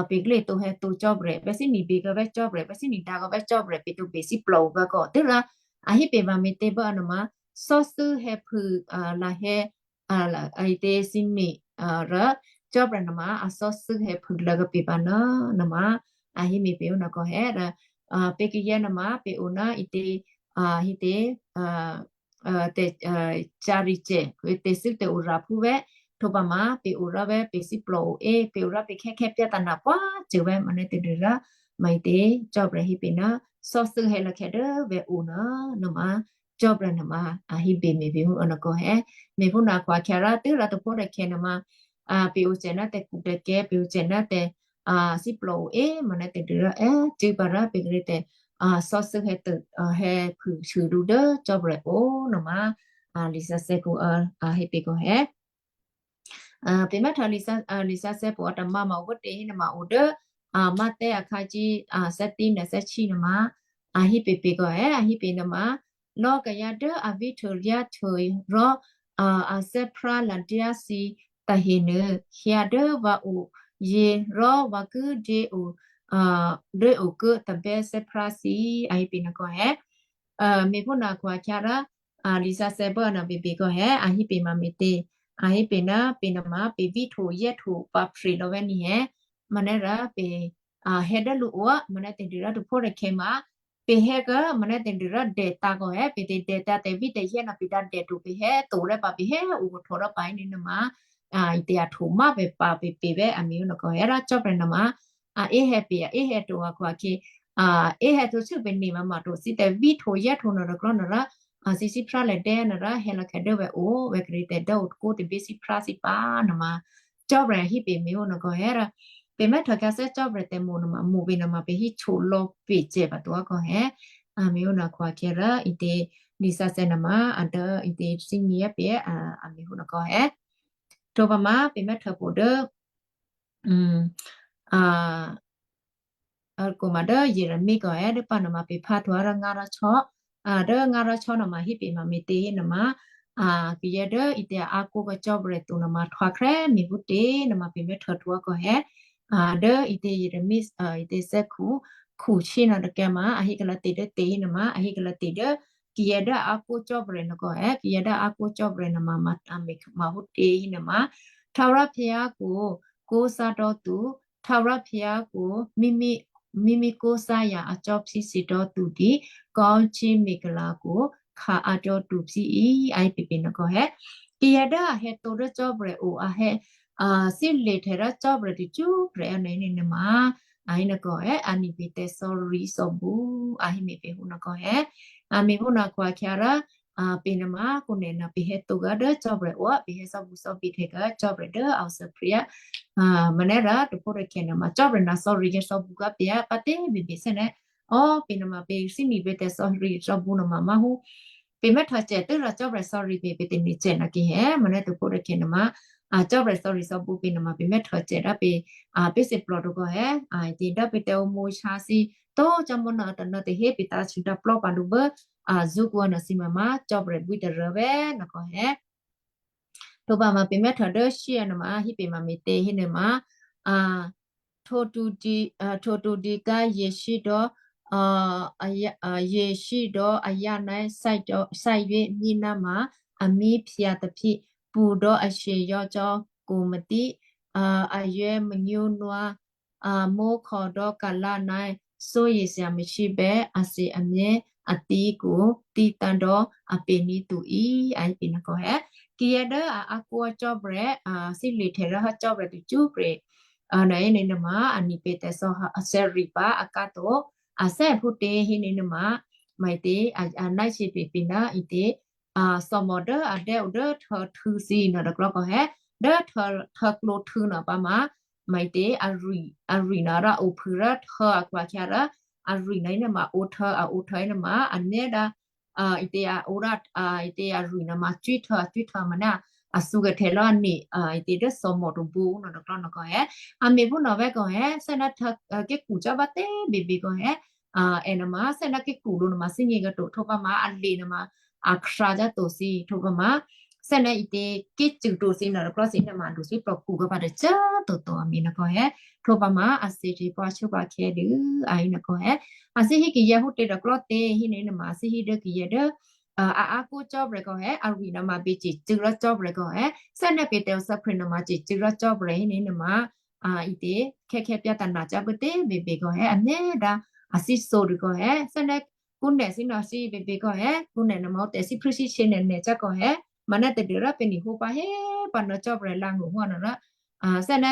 ပျဲၢ် ကျဲ တိၢ်ဟဲတိၢ် ကၠီၣ်ပြၢၣ် ပျဲၢ် စံနံၣ် ဘီယာ ကဝဲ ကၠီၣ်ပြၢၣ် ပျဲၢ် စံနံၣ် ဒါ ကဝဲ ကၠီၣ်ပြၢၣ် ပျဲၢ် တဘျီ စံပျီ က ကွၢ် တုၤရၢ အဟိမေတ္တာ ဘၣ် နမ စီၤစု ဟဲ ဖုၣ် လၢ ဟဲ အတၢ် စံ မ့ၢ် ရၢ ကၠီၣ်ပြၢၣ် နမ အစီၤစု ဟဲ ဖုၣ် လၢ ကပျဲပျဲ န နမ အဟိမေပျဲၢ် နကွၢ် အဲၣ် ပကယဲ နမ ပျဲၢ် အိၣ် န အတၢ် ဟိတၢ် တၢ် ကၠိၣ်ရံၣ် ကၠိၣ် တၢ်စုတၢ်အိၣ်ရၣ် ဖုၣ် ဝဲ ထိပမ ပျဲၢ် အိၣ်ရၣ် ဝဲ ပျဲၢ် စံပျီ အိၣ် အဲၣ် ပျဲၢ် အိၣ်ရၣ် ပျဲၢ် ခဲခဲ ပြဿနာ ပှၤ ကၠိၣ် ဝဲ မနုၤတဒုရၢ မ့ၢ် ဟိတၢ် ကၠီၣ်ပြၢၣ် ဟိပျဲၢ် န စီၤစု ဟဲ လၢ ခဲ ဒၢ ဝဲ အိၣ် န နမ ကၠီၣ်ပြၢၣ် နမ အဟိမေပျဲၢ် မ့ၢ် ဟိနကွၢ် အဲၣ် မ့ၢ် ဟိနကွၢ် ခဲ ရၢ တုၤရၢ တဖျၢၣ် တခဲ နမ ပျဲၢ် အိၣ် ကၠိၣ် န တၢ်ကူၣ် တၢ်ကဲ ပျဲၢ် အိၣ် ကၠိၣ် န တၢ် စံပျီ အိၣ် အဲၣ် မနုၤတဒုရၢ အဲၣ် တုၤပ ရၢ ပျဲၢ် ကရ့ တၢ် စီၤစု ဟဲ တု ဟဲ ဖုၣ် ဆူ ဒု ဒၢ ကၠီၣ်ပြၢၣ် အိၣ် နမ လံာ်စံးဆဲး ကိၣ် အဟိပျဲၢ် ကွၢ် အဲၣ် ပျဲၢ် မ့ၢ်ထၢ လံာ်စံးဆဲး ပှဲၤ အတမ မ ဝဲ တၢ် ဟိနမ အိၣ် ဒၢ မးသဲ အခါ ကၠိ သဲ တံ န သဲ ဆံ နမ အဟိပျဲၢ် ပျဲၢ် ကွၢ် အဲၣ် အဟိပျဲၢ် နမ လီ ကယဲ ဒၢ အဝံထူၣ် ယဲထူၣ် ရၢ အသဲဖျါ လၢ ဒၢ စံ တၢ်ဟ့ၣ် နု ဟဲ ဒၢ ဝဲ အိၣ် ယဲ ရၢ ဝဲ ကု ဒၢ အိၣ် ဒၢ အိၣ် ကု တဘဲ သဲဖျါ စံ အဟိပျဲၢ် နကွၢ် အဲၣ် မ့ၢ် ဟိနကွၢ် ခဲ ရၢ လံာ်စံးဆဲး ပ န ပျဲၢ် ပျဲၢ် ကွၢ် အဲၣ် အဟိပျဲၢ် မ့ၢ် ဟိတၢ် အဟိပျဲၢ် န ပျဲၢ် နမ ပျဲၢ် ဝံထူၣ် ယဲထူၣ် ပ ဖျဲၣ် လီ ဝဲ နံ ဟဲ မနုၤရၢ ပျဲၢ် ဟဲ ဒၢ လူ အိၣ် မနုၤတဒုရၢ တဖျၢၣ် တခဲ မ ပျဲၢ် ဟဲ က မနုၤတဒုရၢ ဒဲးတၢ် ကွၢ် အဲၣ် ပျဲၢ် တဒဲးတၢ် တၢ်ဝံတၢ်ယဲ န ပျဲၢ် တဒဲး တိၣ် ပျဲၢ် ဟဲ တိၣ် ရၢ ပ ပျဲၢ် ဟဲ အိၣ် ကထီ ရၢ ပ အံၤ နမ အတၢ် အထူၣ် မ ပျဲၢ် ပ ပျဲၢ် ပျဲၢ် ဝဲ အမ့ၢ် ဟိနကွၢ် အဲၣ် ရၢ ကၠီၣ်ပြၢၣ် နမ အအ့ဟဲ ပျဲၢ် အအ့ဟဲ တိၣ် အကွၢ် ခဲ အအ့ဟဲ တိၣ် ဆူ ပျဲၢ် နံ မ မ တိၣ် စံ တၢ်ဝံထူၣ် ယဲထူၣ် န တကျီ န ရၢ စံ စံဖျါ လၢ ဒၢ န ရၢ ဟဲ လၢ ခဲ ဒၢ ဝဲ အိၣ် ဝဲ ကရ့ တၢ် ဒၢ အိၣ် တကိ တဘဲ စံဖျါ စံ ပ နမ ကၠီၣ်ပြၢၣ် အဟိပျဲၢ် မ့ၢ် ဟိနကွၢ် အဲၣ် ရၢ ပျဲၢ် မ့ၢ်ထၢ ခဲ သဲ ကၠီၣ်ပြၢၣ် တၢ်မိၣ် နမ မိၣ် ပျဲၢ် နမ ပျဲၢ် ဟိ ဆိၣ် လီ ပျဲၢ် ကဲ ပ တိၣ် ကွၢ် အဲၣ် အမ့ၢ် ဟိနကွၢ် ခဲ ရၢ အံၤ တၢ် လံာ်စံးဆဲး နမ အတၢ် အံၤ တၢ် စံ နံ ယဲ ပျဲၢ် အမ့ၢ် ဟိနကွၢ် အဲၣ် ထိပမ ပျဲၢ် မ့ၢ်ထၢ ပ ဒၢ ကိၣ် မ ဒၢ ယေရမံ ကွၢ် အဲၣ် ဒၢ ပ နမ ပျဲၢ် ဖး ထိ ရၢ ငါး ရၢ ဆီ ဒၢ ငါး ရၢ ဆီ နမ ဟိပျဲၢ် မ မ့ၢ် ဟိနမ ကယဲ ဒၢ အံၤ တၢ် အါကိ က ကၠီၣ်ပြၢၣ် တိၣ် နမ ထွါ ခရံာ် မ့ၢ် ဟိတၢ် နမ ပျဲၢ် မ့ၢ်ထၢ ထိ ကွၢ် အဲၣ် ဒၢ အံၤ တၢ် ယေရမံ အံၤ တၢ် သဲ ခူၣ် ခူၣ် ဆံ န တကဲ မ အဟိကလၢ တၢ် ဒၢ တၢ် ဟိနမ အဟိကလၢ တၢ် ဒၢ ကယဲ ဒၢ အါကိ ကၠီၣ်ပြၢၣ် နကွၢ် အဲၣ် ကယဲ ဒၢ အါကိ ကၠီၣ်ပြၢၣ် နမ မ မ့ၢ် မ ဟိတၢ် ဟိနမ ထါဝရၽယါ ကိၣ် ကိၣ် စၢ် ဒီ တူၣ် ထါဝရၽယါ ကိၣ် မံမံ မံမံ ကိၣ် စၢ် ယၢ် အ ကၠီၣ် ဖံ စံ ဒီ တူၣ် ဒံး ကီ ဆံ မ့ၢ် ကလၢ ကိၣ် ခ အ ကၠီၣ် တူၣ် ဖံ အံၤ အဟိပျဲၢ် နကွၢ် အဲၣ် ကယဲ ဒၢ အဟဲတိၢ် ဒၢ ကၠီၣ်ပြၢၣ် အိၣ် အဟဲ စံ လ့ၣ် ထဲ ဒၢ ကၠီၣ်ပြၢၣ် တကၠူ ပြၢၣ် အန နမ အဟိနကွၢ် အဲၣ် အနံၣ် ပျဲၢ် တၢ် စီၤရံ စီၤဘူ a hé me̤ pě hú nò̌ kò hé. A me̤ hú nò̌ akhu-akhyǎ rò, a, pě nò̌ ma kǔnè̌ nò̌ pě hé tǒ gǎ dố Cò́bè̌ o, pě hé sò́bǔ sò́bǐ htè gǎ Cò́bè̌ dố a o sǎprè̤ á. A, manè́ rò tôphó tôkhè nò̌ ma Cò́bè̌ nò̌ sorry kè sò́bǔ gǎ pě á, pǎ tě bèbè sè́ nè́. Ó, pě nò̌ ma pě thímì pě tè̤ sorry sò́bǔ nò̌ ma má̤ hú. Pě mè́htò cè tû́ rò Cò́bè̌ sorry pě, pě tè̤ nè̌ cè nò̌ kì hé, manè́ tôphó tôkhè nò̌ ma, a, Cò́bè̌ sorry sò́bǔ pě nò̌ ma pě mè́htò cè dố pě, a, pě thǐ plò tǒ kò hé, a, tě dố pě tè̤ omo sǎ thǐ, tó cò́ mò̌ nò̌ tônò̌ tôhé pě tǎ sû̌ tǎ plò́ pǎ lǔ bố, a, zṳ́kǔ nò̌ thǐ ma ma Cò́bè̌ bwí tôrû vé nò̌ kò hé. Htwǒ pǎ ma pě mè́htò dố shyé nò̌ ma, a hí pě ma me̤tě hé nò̌ ma, a, htwǒ tǒ dǐ, a, htwǒ tǒ dǐ ká Jesǔ dò̌, a, a yá, a, Jesǔ dò̌ a yá nè̌ Saiyo-, Saiyo mí ná ma, a mí phyǎ taphǐ pṳ dò̌ a shè yò̌ cò́ kò matí, a, a yě manyǒ nò̌, a, mókhò dò̌ ka̤lǎ nè̌ sóyěsya mèsǐbè̌ a thǐ a myě a tǐ kò tǐ tǎ dò̌ a pě ní tu í, a hé pě nò̌ kò hé. Kì yě dố a, a kǒ Cò́bè̌, a, thílye̤ htè rò hé Cò́bè̌ tacṳ́prè̤, a, nè̌ nè̌ nò̌ ma, a nǐ pě tè̤ sò̌, a thè́rì pǎ a ká to, a thè́ phútě hé nè̌ nò̌ ma, maitě, a, a náshye pě pě ná itě, a, thòmò dố a dè́ o dố htò̌ htû̌ thǐ nò̌ tôklò̌ kò hé, dố htò̌, htò̌ klǒ htû̌ nò̌ pǎ ma, maitě, a rì, a rì nò̌ rò ophû rò htò̌ akhu-akhyǎ rò, a rì nò̌ nè̌ ma ohtò̌, a ohtò̌ nè̌ ma, a nè̌ dǎ, a, itě a o rò, a, itě a rì nò̌ ma cwíhtò̌, a cwíhtò̌ ma ná, a thǔ kè htè lò̌ a nè̌, a, itě dố thòmò tôbǔ nò̌ tôklò̌ nò̌ kò hé. A me̤ phú nò̌ vè̌ kò hé, thè́ ná htò̌, a, kékù cò́ bá tě bèbè kò hé. A, è nò̌ ma, thè́ ná kékù lǔ nò̌ ma thíngě kǎ to, htwǒ pǎ ma, a lye̤ nò̌ ma, a khrǎ cò́ to thǐ, htwǒ pǎ ma, thè́ ná itě kécû to thǐ nò̌ tôklò̌ thǐ nò̌ ma, a dǒ thí plòkù kǎ pǎ tacá toto a me̤ nò̌ kò hé. Htwǒ pǎ ma, a thǐ htè pǎ shú pǎ khè̌ dû, a hé nò̌ kò hé. A thí hí kì yě hú tě tôklò̌ tě hí nè̌ nò̌ ma, a thí hí dố kì yě dố, a, a, a kó Cò́bè̌ kò hé, a rì nò̌ ma bě ce̤cû̌ rò Cò́bè̌ kò hé. Thè́ ná pě tè̤ o sǎprè̤ nò̌ ma ce̤cû̌ rò Cò́bè̌ hí nè̌ nò̌ ma, a, itě, khè̌khè̌ pyǎ tǎ nò̌ cò́ bố tě bèbè kò hé, a nè̌ dǎ, a thí thǒ dû kò hé, thè́ ná kǔnè̌ thí nò̌ thí bèbè kò hé, kǔnè̌ nò̌ ma tè̤ thí phrû́ thí shě nè̌ nè̌ cò́ kò hé, ma nè̌ tadû rò pě nǐ hó pǎ hé, pǎ nò̌ Cò́bè̌ la ngû hó nò̌ rò, a, thè́ ná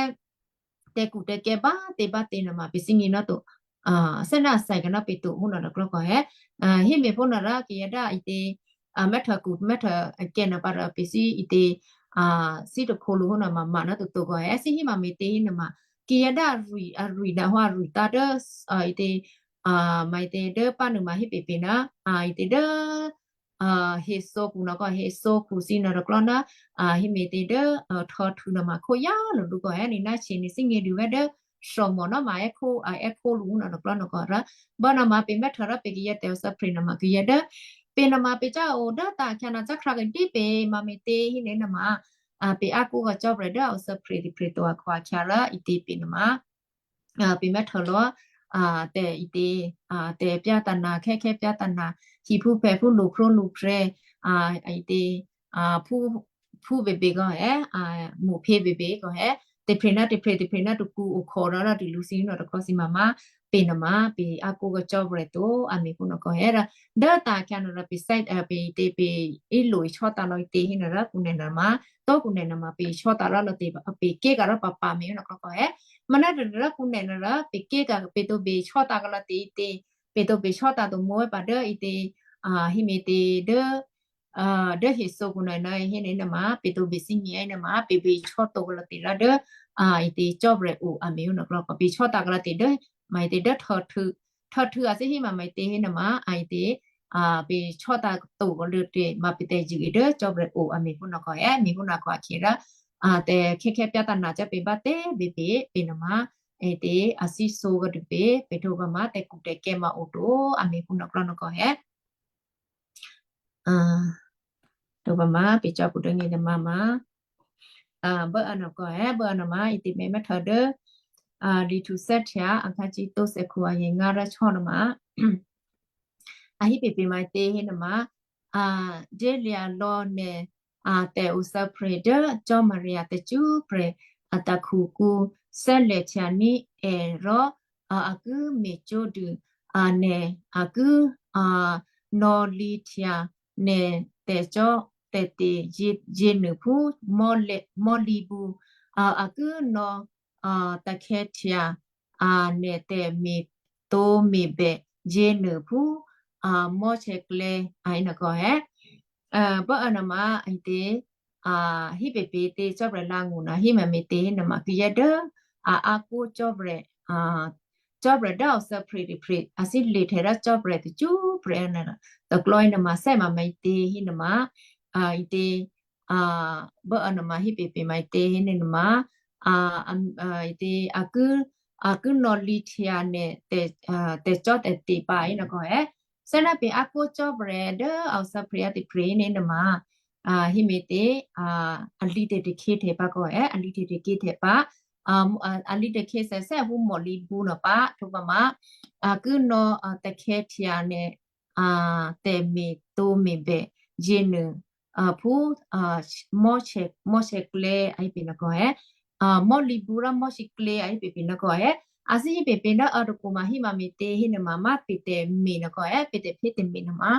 tè̤kù tè̤kè̌ bá tě bá tě nò̌ ma pě thíngě nò̌ to, a, thè́ ná a thè́ kè nò̌ pě to hó nò̌ tôklò̌ kò hé, a, hí me̤ phú nò̌ rò kì yě dố itě, a, mè́htò kù mè́htò kè̌ nò̌ pǎ rò pě thí itě, a, thí tôkhǒ lǔ hó nò̌ ma, ma nò̌ toto kò hé, thí hí ma me̤tě hí nò̌ ma, kì yě dố a rì, a rì nò̌ hó a rì tǎ dố, a, itě, a, ma itě dố pǎ nò̌ ma hí pě pě ná, a, itě dố, a, hethǒ kù nò̌ kò hethǒ kù thǐ nò̌ tôklò̌ ná, a, hí me̤tě dố, a, htò̌ htû̌ nò̌ ma khóyá lǔ lǔ kò hé, nǐ ná shè nǐ thíngě dû vè̌ dố thòmò nò̌ ma è́khó, a, è́khó lǔ nò̌ tôklò̌ nò̌ kò rò, bố nò̌ ma pě mè́htò rò pě kì yě tè̤ o sǎprè̤ nò̌ ma kì yě dố, pě nò̌ ma pě cá o dố tǎ khyǎ nò̌ cá khrǎ kè dí pě ma me̤tě hí nè̌ nò̌ ma, a, pě a kó kò Cò́bè̌ dố a o sǎprè̤ tôprè̤ to akhu-akhyǎ rò itě pě nò̌ ma, a, pě mè́htò lò̌, a, tè̤ itě, a, tè̤ pyǎ tǎ nò̌, khè̌khè̌ pyǎ tǎ nò̌, hiphú phè̌phú lǔ phró lǔ phrè̌, a, itě, a, phú, phú bèbè kò hé, a, mǔ phě bèbè kò hé, tè̤phrè̌ ná tè̤phrè̌, tè̤phrè̌ ná tôkǔ okhò rò rò dû lǔ thǐ nò̌ tôklò̌ thǐ ma ma, pě nò̌ ma pě a kó kò Cò́bè̌ to, a me̤ phú nò̌ kò hé rò, dố tǎ khyǎ nò̌ rò pě sè́, a, pě itě pě í lǒ í chò́ tǎ lò̌ itě hí nò̌ rò kǔnè̌ nò̌ ma, tó kǔnè̌ nò̌ ma pě chò́ tǎ rò lò̌ tě, pě kè́ kà rò pǎ pǎ me̤ nò̌ tôklò̌ kò hé, ma nè̌ tadû rò kǔnè̌ nò̌ rò pě kè́ kà pě tǒ bě chò́ tǎ kò lò̌ tě itě, pě tǒ bě chò́ tǎ to mǒ pa dố itě, a, hí me̤tě dố, a, dố hethǒ kù nò̌ nò̌ hé nè̌ nò̌ ma, pě tǒ bě thíngě nò̌ ma, pě bě chò́ tǒ kò lò̌ tě rò dố, a, itě Cò́bè̌ o a me̤ nò̌ tôklò̌ kò pě chò́ tǎ kò lò̌ tě dố, ma itě dố htò̌ htû̌, htò̌ htû̌ a thí hí ma me̤tě hé nò̌ ma, a, itě, a, pě chò́ tǎ to kò lò̌ tě ma pě tè̤ zṳ̂ dố Cò́bè̌ o a me̤ phú nò̌ kò hé, me̤ phú nò̌ kò a khyě rò, a, tè̤ khè̌khè̌ pyǎ tǎ nò̌ cá pě bá tě běbě pě nò̌ ma, itě a thí thǒ kò dû pě, pě htwǒ pǎ ma tè̤kù tè̤kè̌ ma o to, a me̤ phú nò̌ tôklò̌ nò̌ kò hé. A, htwǒ pǎ ma pě cò́ kù dố ngě nò̌ ma ma. A, bố a nò̌ kò hé, bố a nò̌ ma, itě mè̌ mè́htò dố, a, lǐhtǔ sè́htya, a khǎ cí tó thèkhǔ a yě ngá rá chò́ nò̌ ma. A hí pě pě ma tě hé nò̌ ma, a, délya̤ lò̌ nè̤, a, tè̤ o sǎprè̤ dố Cò́marya tacṳ́prè̤ a takhukǔ thè́lè̤htya ní̤ è rò, a, a ki me̤cwó̤ dû, a, nè̤, a ki, a, nò̌lǐhtya nè̤ tè̤cò́ tè̤te̤ yě, yěnuô phú mò́lǐ, mò́lǐbǔ, a, a ki nò̌, a, takhè̌htya, a, nè̤ tè̤me̤tǒme̤bè yěnuô phú, a, Mosè klè̌ a hí nòkò è. A, bố a nuôma a hí tě, a, hí pè̤pě̤ tě Cò́marya lǎ̤ngṳ nuô hí ma me̤tě hí nuôma kayǎ dố a, a kó Cò́marya, a, Cò́marya dố a o thè́prè̤ tôprè̤, a thílye̤htya dố Cò́marya tacṳ́prè̤ nuô, tôklò̌ hí nuôma thè́ ma me̤tě hí nuôma, a, hí tě, a, bố a nuôma hí pè̤pě̤ me̤tě hí nuôma, a, a, a, hí tě, a ki, a ki nò̌lǐhtya nè̤ tè̤, a, tè̤cò́tè̤te̤ pǎ hí nòkò è. Thè́ ná pè̤ a kó Cò́marya dố a o thè́prè̤ a tôprè̤ hí nuôma, a, hí me̤tě, a, a lǐ tè̤ tôkhě tè̤ pǎ kò è, a lǐ tè̤ tôkhě tè̤ pǎ, a, a, a lǐ tè̤khě thèthè́ a phú mò̤lǐbǔ nuô pǎ, htwǒ pǎ ma, a ki nò̌, a, takhè̌htya nè̤, a, tè̤me̤tǒme̤bè yěnuô, a, phú, a, Mosè, Mosè klè̌ a hí pè̤ nòkò è, a, mò̤lǐbǔ rò Mosè klè̌ a hí pè̤ pè̤ nòkò è, a thí hí pè̤ pè̤ dố a tôkǔ ma hí ma me̤tě hí nuôma, má pè̤ tè̤me̤ nòkò è, pè̤ tè̤phyétè̤me̤ nuôma,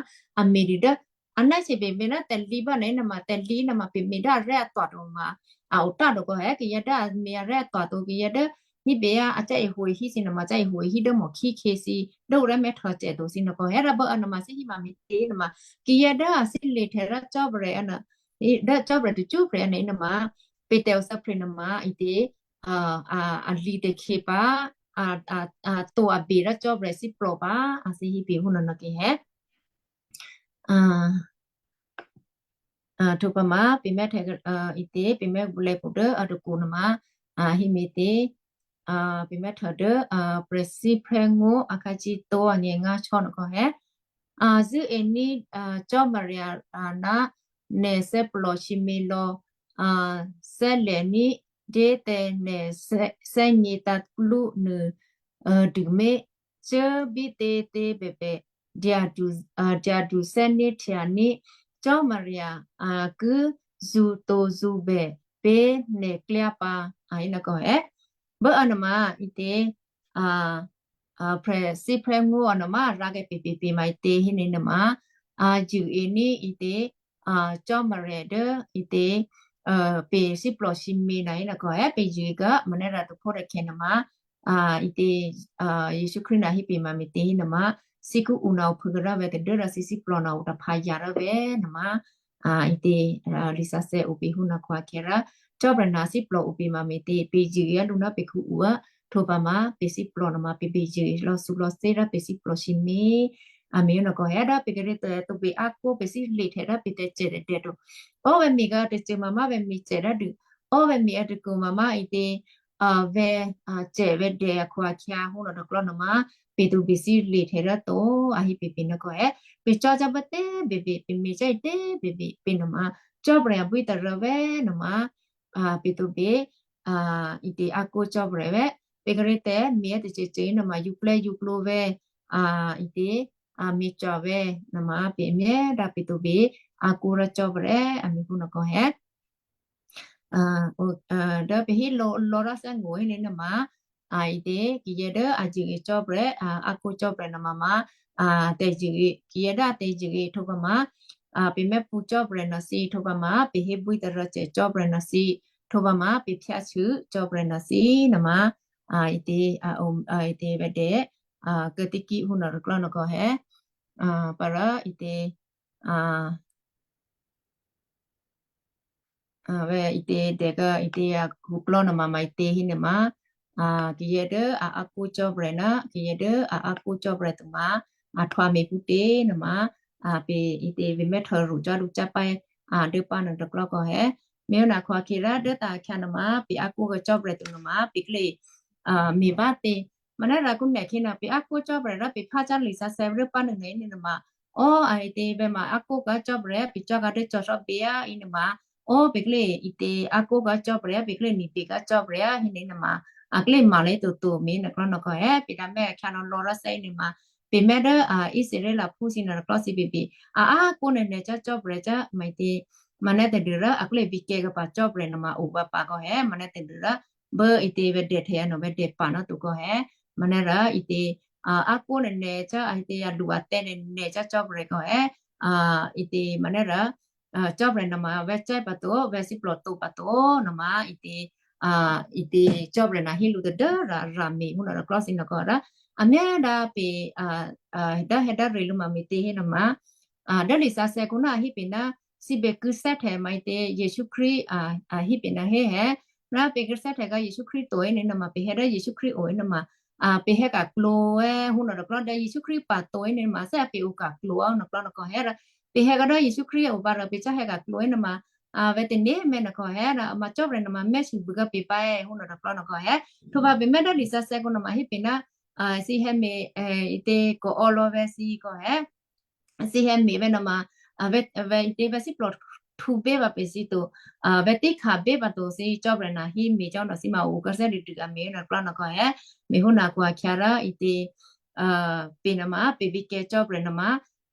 a me̤ dû dố a ná si pè̤ pè̤ ná tè̤lǐ bá nè̤ nuôma, tè̤lǐ nuôma pè̤ me̤ dố arè́ atò̤ to ma, a o tǎ to kò è, kayǎ dố a me̤ arè́ atò̤ to, kayǎ dố hí pè̤ a, a cè̌ ehǒ ehí thǐ nuôma, cè̌ ehǒ ehí dố mò̤khí khyě thǐ, dố ǔ rè́ mè́htò̌ cè̤ to thǐ nòkò è, rò bố a nuôma thí hí ma me̤tě nuôma, kayǎ dố a thílye̤htya dố Cò́marya a nuô, dố Cò́marya tacṳ́prè̤ a nuô nuôma, pè̤ tè̤ o thè́prè̤ nuôma, hí tě, a, a, a lǐ tè̤khě pǎ, a, a, a to a be dố Cò́marya thíplò̤ pǎ, a thí hí pè̤ hú nònò kehè. A, a, htwǒ pǎ ma, pè̤ mè̤htè, a, hí tě, pè̤ mè̤lè̤̌ pwǒ̤ dố a tôkǔ nuôma, a, hí me̤tě, a, pè̤ mè̤htè dố, a, prè̤thíphrè́ ngó̤ a khǎcǐ tô a nyěngá chò́ nòkò è. A, zṳ̂́ení̤, a, Cò́marya, a, ná nè̤ thè́plò sǐmě lò̌, a, thè́lè̤ní̤ dé tè̤ nè̤ thè́-, thè́gně tǎ̤klú nuô, a, dû mé̤. Cuố bítě tě bèbè, dyadu, a, dyadu thè́né̤htyaní̤ Cò́marya, a, ki zṳ̌tǒzṳ̌bè pé̤ nè̤ klyá pǎ, a hí nòkò è. Bố a nuôma hí tě, a, a, prè̤thíphrè́ ngó̤ a nuôma a rǎ kè́ pě̤pě̤pě̤ ma hí tě hí nuôma, a, zṳ̂́ení̤ hí tě, a, Cò́marya dố hí tě, a, pè̤ thíplò̤ sǐmě nuô hí nòkò è, pè̤ zṳ̂́ kè́ manè́ rǎ tôphó tôkhè nuôma, a, hí tě, a, Jesǔ Krístu nuô hí pè̤ ma me̤tě hí nuôma, thǐ ki o nuô ophû kè́ rò vè̤ tadû́ rò thǐ thíplò̤ nuô o taphǎ yǎ rò vè̤ nuôma, a, hí tě, a, lisǎsè̌ o pè̤ hú nòkò a khè̌ rò, Cò́marya nuô thíplò̤ o pè̤ ma me̤tě, pè̤ zṳ̂́ a lǔ ná pè̤ ki o a, htwǒ pǎ ma, pè̤ thíplò̤ nuôma pè̤, pè̤ zṳ̂́ lò̌thulò̌thé rò pè̤ thíplò̤ sǐmě. A me̤ nòkò è dố pè̤ kè́ rè́ tôbè a kó pè̤ thílye̤htya dố pè̤ tè̤cè̤ tè̤dè to. Ó vè̤ me̤ kè́ tè̤cè̤ mama vè̤ me̤ cè̤ dố dû. Ó vè̤ me̤ a tôkǔ mama hí tě, a, vè̤, a, cè̤ vè̤ dè a khwǎ khyǎ hú nòkò tôklò́ nuôma, pè̤ tobè thílye̤htya dố to, a hí pè̤ pè̤ nòkò è. Pè̤ cò́ cò́ bố tě bèbè, pè̤ me̤ cò́ hí tě bèbè, pè̤ nuôma, Cò́marya bwí tôrû vè̤ nuôma, a, pè̤ tobè, a, hí tě a kó Cò́marya vè̤. Pè̤ kè́ rè́ tè̤me̤ a tè̤cè̤cè̤ nuôma, yuklè́ yuklo vè̤, a, hí tě, a, me̤ cò́ vè̤ nuôma, pè̤ me̤ dá pè̤ tobè, a kó rò Cò́marya, a me̤ hú nòkò è. A, o, a, dố pè̤ hí lò̌, lò̌ rò thè́ngó̤ hí nuôma, a, hí tě, kayǎ dố a zṳ̂́e Cò́marya, a, a kó Cò́marya nuôma ma, a, tè̤zṳ̂́e, kayǎ dố a tè̤zṳ̂́e htwǒ pǎ ma, a, pè̤ mèpṳ̌ Cò́marya nuô thǐ htwǒ pǎ ma, pè̤ hé bwí tôrû cè̤ Cò́marya nuô thǐ htwǒ pǎ ma, pè̤ phyáhtyě Cò́marya nuô thǐ nuôma, a, hí tě, a, o, a, hí tě vè̤ dè, a, kè́ tiki hú nòkò tôklò́ nòkò è, a, pǎ rò hí tě, a, a, vè̤ hí tě dè kè́ hí tě a khuklò́ nuôma ma hí tě hí nuôma, a, kayǎ dố a, a kó Cò́marya nuô, kayǎ dố a, a kó Cò́marya to ma, a htwǒ me̤ phútě nuôma, a, pè̤ hí tě vè̤ mè̤htè rû cò́ lǔ cò́ pǎ, a, dố pǎ nòkò tôklò́ kò è. Me̤ ó nòkò a khè̌ rò dố tǎ khyǎ nuôma, pè̤ a kó kè́ Cò́marya to nuôma, pè̤ kè́ lè, a, me̤ bá tě. Manè́ rǎ kú nè̤ khyě nuô, pè̤ a kó Cò́marya rò pè̤ phá cò́ lisǎsè̌ dố pǎ nuô nuô nuôma. Ó, a hí tě vè̤ ma a kó kè́ Cò́marya, pè̤ cò́ kè́ dố cò́ sò́ běyá hí nuôma. Ó, pè̤ kè́ lè hí tě a kó kè́ Cò́marya, pè̤ kè́ lè ni pè̤ kè́ Cò́marya hí nuôma. A kè́ lè ma lé toto me̤ nòkò nòkò è, pè̤ dǎ mè̤ a khyǎ nò̌ lò̌ rò thè́ nuôma. Pè̤ mè̤ dố, a, Israel aphú thǐ nòkò thǐ bèbè. A, a kó nè̤ nè̤ cò́ Cò́marya cò́, ma hí tě. Manè́ tadû rò a kè́ lè vǐ kè́ kè́ pǎ Cò́marya nuôma o pǎ pǎ kò è, manè́ tadû rò bố hí tě vè̤ dè htè̌ a nò̌ vè̤ dè pǎ nò́ to kò è. Manè́ rò hí tě, a, a kó nè̤ nè̤ cò́, a hí tě a lu a tè́ nè̤ nè̤ cò́ Cò́marya kò è. A, hí tě manè́ rò, a, Cò́marya nuôma vè̤ cò́ pǎ to, vè̤ thíplò̤ to pǎ to nuôma hí tě, a, hí tě Cò́marya nuô hí lǔ tadû rǎ, rǎ me̤ hú nòkò tôklò́ thǐ nòkò rò, a myá dá pè, a, a, dá hè̌ dá rû lǔ ma me̤tě hénuôma, a, dố lisǎsè̌ kǔ ná a hé pè ná thǐ bè kû̌thè́htè ma ǐtě Jesǔ Krístu, a, a hé pè ná hé hè̌, ná pè kû̌thè́htè ká Jesǔ Krístu to hénuôma pè hè̌ dố Jesǔ Krístu o hénuôma, a, pè hè̌ ka̤klǒ è́ hú nò̌ tôklò́ dố Jesǔ Krístu pà to hénuôma thè́ a pè o ka̤klǒ á nò̌klò́ nò̌kò hè̌ rò pè hè̌ ká dố Jesǔ Krístu o pǎ rò pè cá hè̌ ka̤klǒ hénuôma, a, vè̤ tené mènò̌kò hè̌ rò a ma Cò́marya nò̌ma mè́sû bû̌ ká pè pǎ è́ hú nò̌ tôklò́ nò̌kò hè̌. Htwǒ pǎ pè mè́ dố lisǎsè̌ kǔ nò̌ma hé pè ná, a, thǐ hè̌ me̤, e, ǐtě kò ò lò̌ vè̤ thǐ kò hè̌. Thǐ hè̌ me̤ vè̤ nò̌ma, a, vè̤, vè̤ ǐtě vè̤ thíplòhtǔ bě pǎ pè thǐ to, a, vè̤ tíkhǎ bě pǎ to thǐ Cò́marya nò̌ hé me̤ cò́ nò̌ thǐ ma o kǎthè́ dûdû a me̤ nò̌klò́ nò̌kò hè̌. Me̤ hú nò̌ kò a khyǎ rò ǐtě, a, pè nò̌ma pè vǐkè̌ Cò́marya nò̌ma,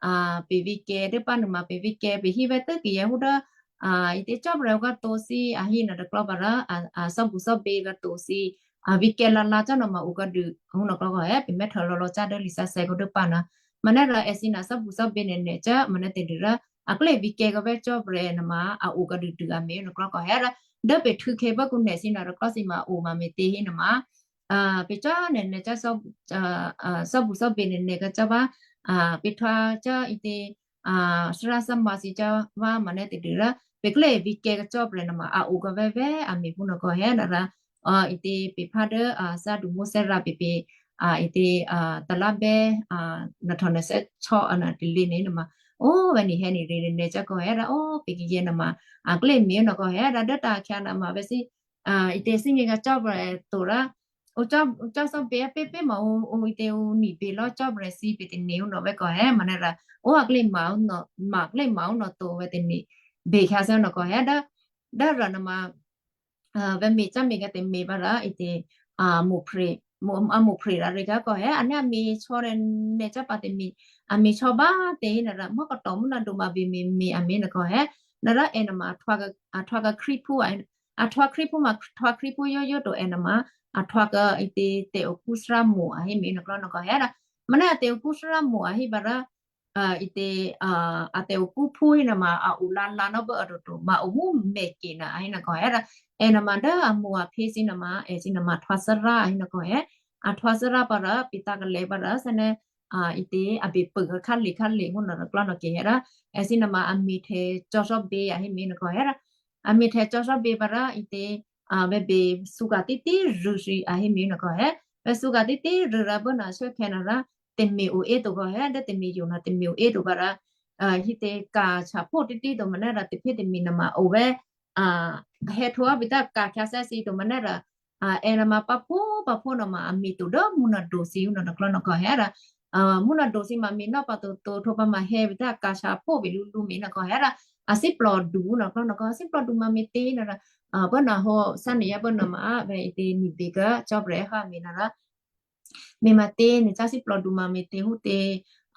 a, pè vǐkè̌ dố pǎ nò̌ma pè vǐkè̌ pè hí vè̤ tốkè yě hú dố, a, ǐtě Cò́marya o ká to thǐ a hé nò̌ tôklò́ pǎ rò, a, a, thò́bù thò́bě ká to thǐ, a, vǐkè̌ lǎlǎ cò́ nò̌ma o ká dû hú nò̌klò́ kò hè̌ pè mè́ htò̌ lò̌lò̌ cá dố lisǎsè̌ kò dố pǎ nò̌. Manè́ rò èthǐ nò̌ thò́bù thò́bě nènè̤ cò́ manè́ tè̤dû rò, a klé vǐkè̌ kò vè̤ Cò́marya nò̌ma a o ká dûdû a me̤ nò̌klò́ kò hè̌ rò, dố pè htû̌khè̌ bố kǔ nè̤ thǐ nò̌ tôklò́ thǐ ma o ma me̤tě hénuôma, a, pè cò́ nènè̤ cò́ thò́-, a, a, thò́bù thò́bě nènè̤ kò cò́ vǎ, a, pè htwǒ cò́ ǐtě, a, thárá thàmǎ thǐ cò́ vǎ manè́ tè̤dû rò, pè klé vǐkè̌ kò Cò́marya nò̌ma a o kò vè̤ vè̤ a me̤ hú nò̌ kò hè̌ nò̌ rò, a, ǐtě pè phá dố, a, thǎdu mò́ thè́ rǎ pè pè, a, ǐtě, a, talá bè́, a, nò̌htò̌ nò̌ thè́ chò́, a, nò̌ tè̤lě nènè̤ nò̌ma, o, vè̤ nènè̤ hè̌ nènè̤ rè̤ nènè̤ cò́ kò hè̌ rò, o, pè kè̌ yě nò̌ma, a, klé me̤ nò̌ kò hè̌ rò dố ta khyǎ nò̌ma vè̤ thǐ, a, ǐtě thíngě kò Cò́marya to rò, o cò́, o cò́ thò́bě pě pě ma o, o ǐtě o nìbě lò̌ Cò́marya thǐ pè tè̤nè̤ o nò̌ vè̤ kò hè̌ manè́ rò, o a klé ma o nò̌, ma klé ma o nò̌ to vè̤ tè̤nè̤ bě khyǎ thè́ nò̌ kò hè̌ dố, dố rò nò̌ma, a, vè̤ me̤ cá me̤ kè̌ tè̤me̤ pǎ rò ǐtě, a, mo̤ phre, mo̤, a mo̤ phre rò rě kò hè̌, a nè̌ a me̤ chò́ rènè̤ cò́ pǎ tè̤me̤, a me̤ chò́ bá tè̤ hí nò̌ rò, mò́ kò tò̌ mú nò̌ dǒ ma vè̤ me̤ me̤ a me̤ nò̌ kò hè̌, nò̌ rò è nò̌ma a htwǒ kò, a htwǒ kò Krístuphú a, a htwǒ Krístuphú ma htwǒ Krístuphú yó yó to è nò̌ma, a htwǒ kò ǐtě tè̤okú thárá mo̤ a hé me̤ nò̌klò́ nò̌ kò hè̌ rò, manè́ a tè̤okú thárá mo̤ a hé pǎ rò, a, ǐtě, a, a tè̤okúphú hí nò̌ma a o lǎlǎ nò̌ bố a tǒ tǒ ma o mú mèkè nò̌ a hé nò̌ kò hè̌ rò, è nò̌ma dố a mo̤ a phě thǐ nò̌ma, è thǐ nò̌ma a htwǒ thárá a hé nò̌ kò hè̌, a htwǒ thárá pǎ rò pè ta kalè̌ pǎ rò thè́ nè̌, a, ǐtě a bě pô kò khálè khálè hú nò̌ tôklò́ nò̌ kè hè̌ rò, è thǐ nò̌ma a me̤ htè̌ cò́ thò́bě a hé me̤ nò̌ kò hè̌ rò, a me̤ htè̌ cò́ thò́bě pǎ rò ǐtě, a, vè̤ bě thǔ kò títí rû̌ thǐ a hé me̤ nò̌ kò hè̌, vè̤ thǔ kò títí rû̌ rò bố nò̌ a shwè́ khè̌ nò̌ rò, tè̤me̤ o é to kò hè̌ dố tè̤me̤ yo̤ nò̌ tè̤me̤ o é to pǎ rò, a, hí tě ka̤ htyǎ phú títí to manè́ rò tè̤phú tè̤me̤ nò̌ma o vè̤, a, hè̌ htwǒ á pè tá ka̤ khyǎ thè́ thǐ to manè́ rò, a, è nò̌ma pǎphú pǎphú nò̌ma a me̤ to dố mú nò̌ dǒ thǐ hú nò̌ tôklò́ nò̌ kò hè̌ rò, a, mú nò̌ dǒ thǐ ma me̤ nò̌ pǎ to to htwǒ pǎ ma hè̌ pè tá ka̤ htyǎ phú vè̤ lǔ lǔ me̤ nò̌ kò hè̌ rò, a thíplòdu nò̌klò́ nò̌ kò thíplòdu ma me̤tě nò̌ rò, a, bố nò̌ hǒ thè́ nè̌ yá bố nò̌ma a vè̤ ǐtě nìbě kò Cò́marya hé me̤ nò̌ rò, me̤ ma tě nè̌ cá thíplòdu ma me̤tě hú tě,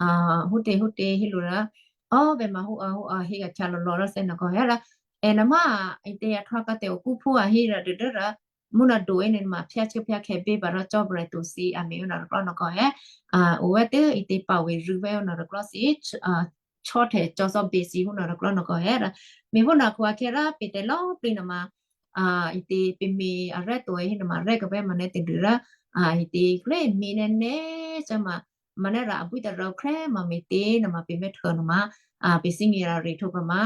a, hú tě hú tě hí lǔ rò, o vè̤ ma hú a hú a hé kò htyǎ lò̌ lò̌ rò thè́ nò̌ kò hè̌ rò, è nò̌ma ǐtě a htwǒ kò tè̤okúphú a hé rò dû dố rò, mú nò̌ dǒ é nè̌ ma phyáhtyě phyákhè̌ bě pǎ rò Cò́marya to thǐ a me̤ nò̌ tôklò́ nò̌ kò hè̌, a, o vè̤ tě ǐtě pǎ vè̤ rû̌ vè̤ nò̌ tôklò́ thǐ, a, chò́htè̌ cò́ thò́bě thǐ hú nò̌ tôklò́ nò̌ kò hè̌ rò, me̤ hú nò̌ kho a khè̌ rò pè tè̤ lò̌꤮ plǐ nò̌ma, a, ǐtě pè me̤ arè́ to hí nò̌ma rè́ kò vè̤ manè́ tè̤dû rò, a, ǐtě klé me̤ nè̌ nè̌ cò́ ma, manè́ rò abwí tôrǒ khrè̌ ma me̤tě nò̌ma pè mè́ htwǒ nò̌ma, a, pè thíngě rò rè htwǒ pǎ ma,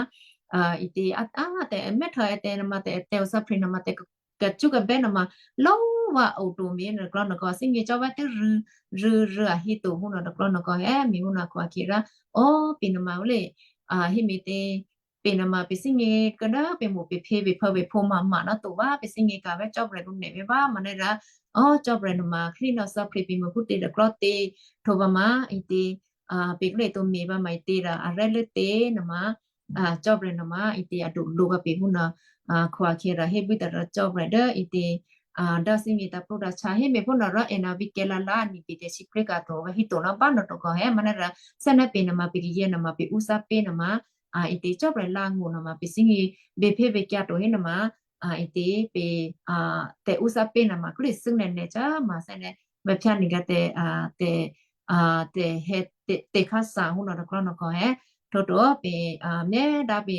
a, ǐtě a, a, tè̤ mè́ htwǒ è tè̤ nò̌ma tè̤, tè̤ o thè́ phrè nò̌ma tè̤ kacú kabè́ nò̌ma, lò̌ vǎ o to me̤ nò̌klò́ nò̌ kò thíngě cò́ vè̤ tě rû̌, rû̌ rû̌ a hé to hú nò̌ tôklò́ nò̌ kò hè̌ me̤ hú nò̌ kho a khè̌ rò, o, pè nò̌ma o lě, a, hé me̤tě, pè nò̌ma pè thíngě kò dố pè mo̤ pè phě pè phǒ pè phǒ ma ma nò̌ to vǎ pè thíngě ka̤ vè̤ Cò́marya to nè̌ vè̤ vǎ manè́ rò, o, Cò́marya nò̌ma Krístu nò̌ thè́ phrè pè mo̤ phútě tôklò́ tě, htwǒ pǎ ma ǐtě, a, pè klé to me̤ pǎ ma ǐtě rò arè́ lố tě nò̌ma, a, Cò́marya nò̌ma ǐtě a do lǒ vǎ pè hú nò̌, a, kho a khè̌ rò hé bwí tôrǒ Cò́marya dố ǐtě, a, dố thíngě tǎ pló tǎ chá hé me̤ phú nò̌ rò è nò̌ vǐkè̌ lǎlǎ a nìbě tè̤sǐpré̤ ka̤ to vǎ hí to nò̌ bá nò̌ to kò hè̌ manè́ rò, thè́ nè̌ pè nò̌ma pè kayě nò̌ma pè úthá pě nò̌ma, a, ǐtě Cò́marya lǎ ngô nò̌ma pè thíngě bě phè bě kyǎ to hé nò̌ma, a, ǐtě pè, a, tè̤ úthá pě nò̌ma klé thû́ nè̌ nè̌ cá ma thè́ nè̌, vè̤ phyá nìgǎ tè̤, a, tè̤, a, tè̤ hè̌, tè̤, tè̤ khǎ thǎ hú nò̌ tôklò́ nò̌ kò hè̌, htwǒ to pè, a, mè̤ dǎ pè,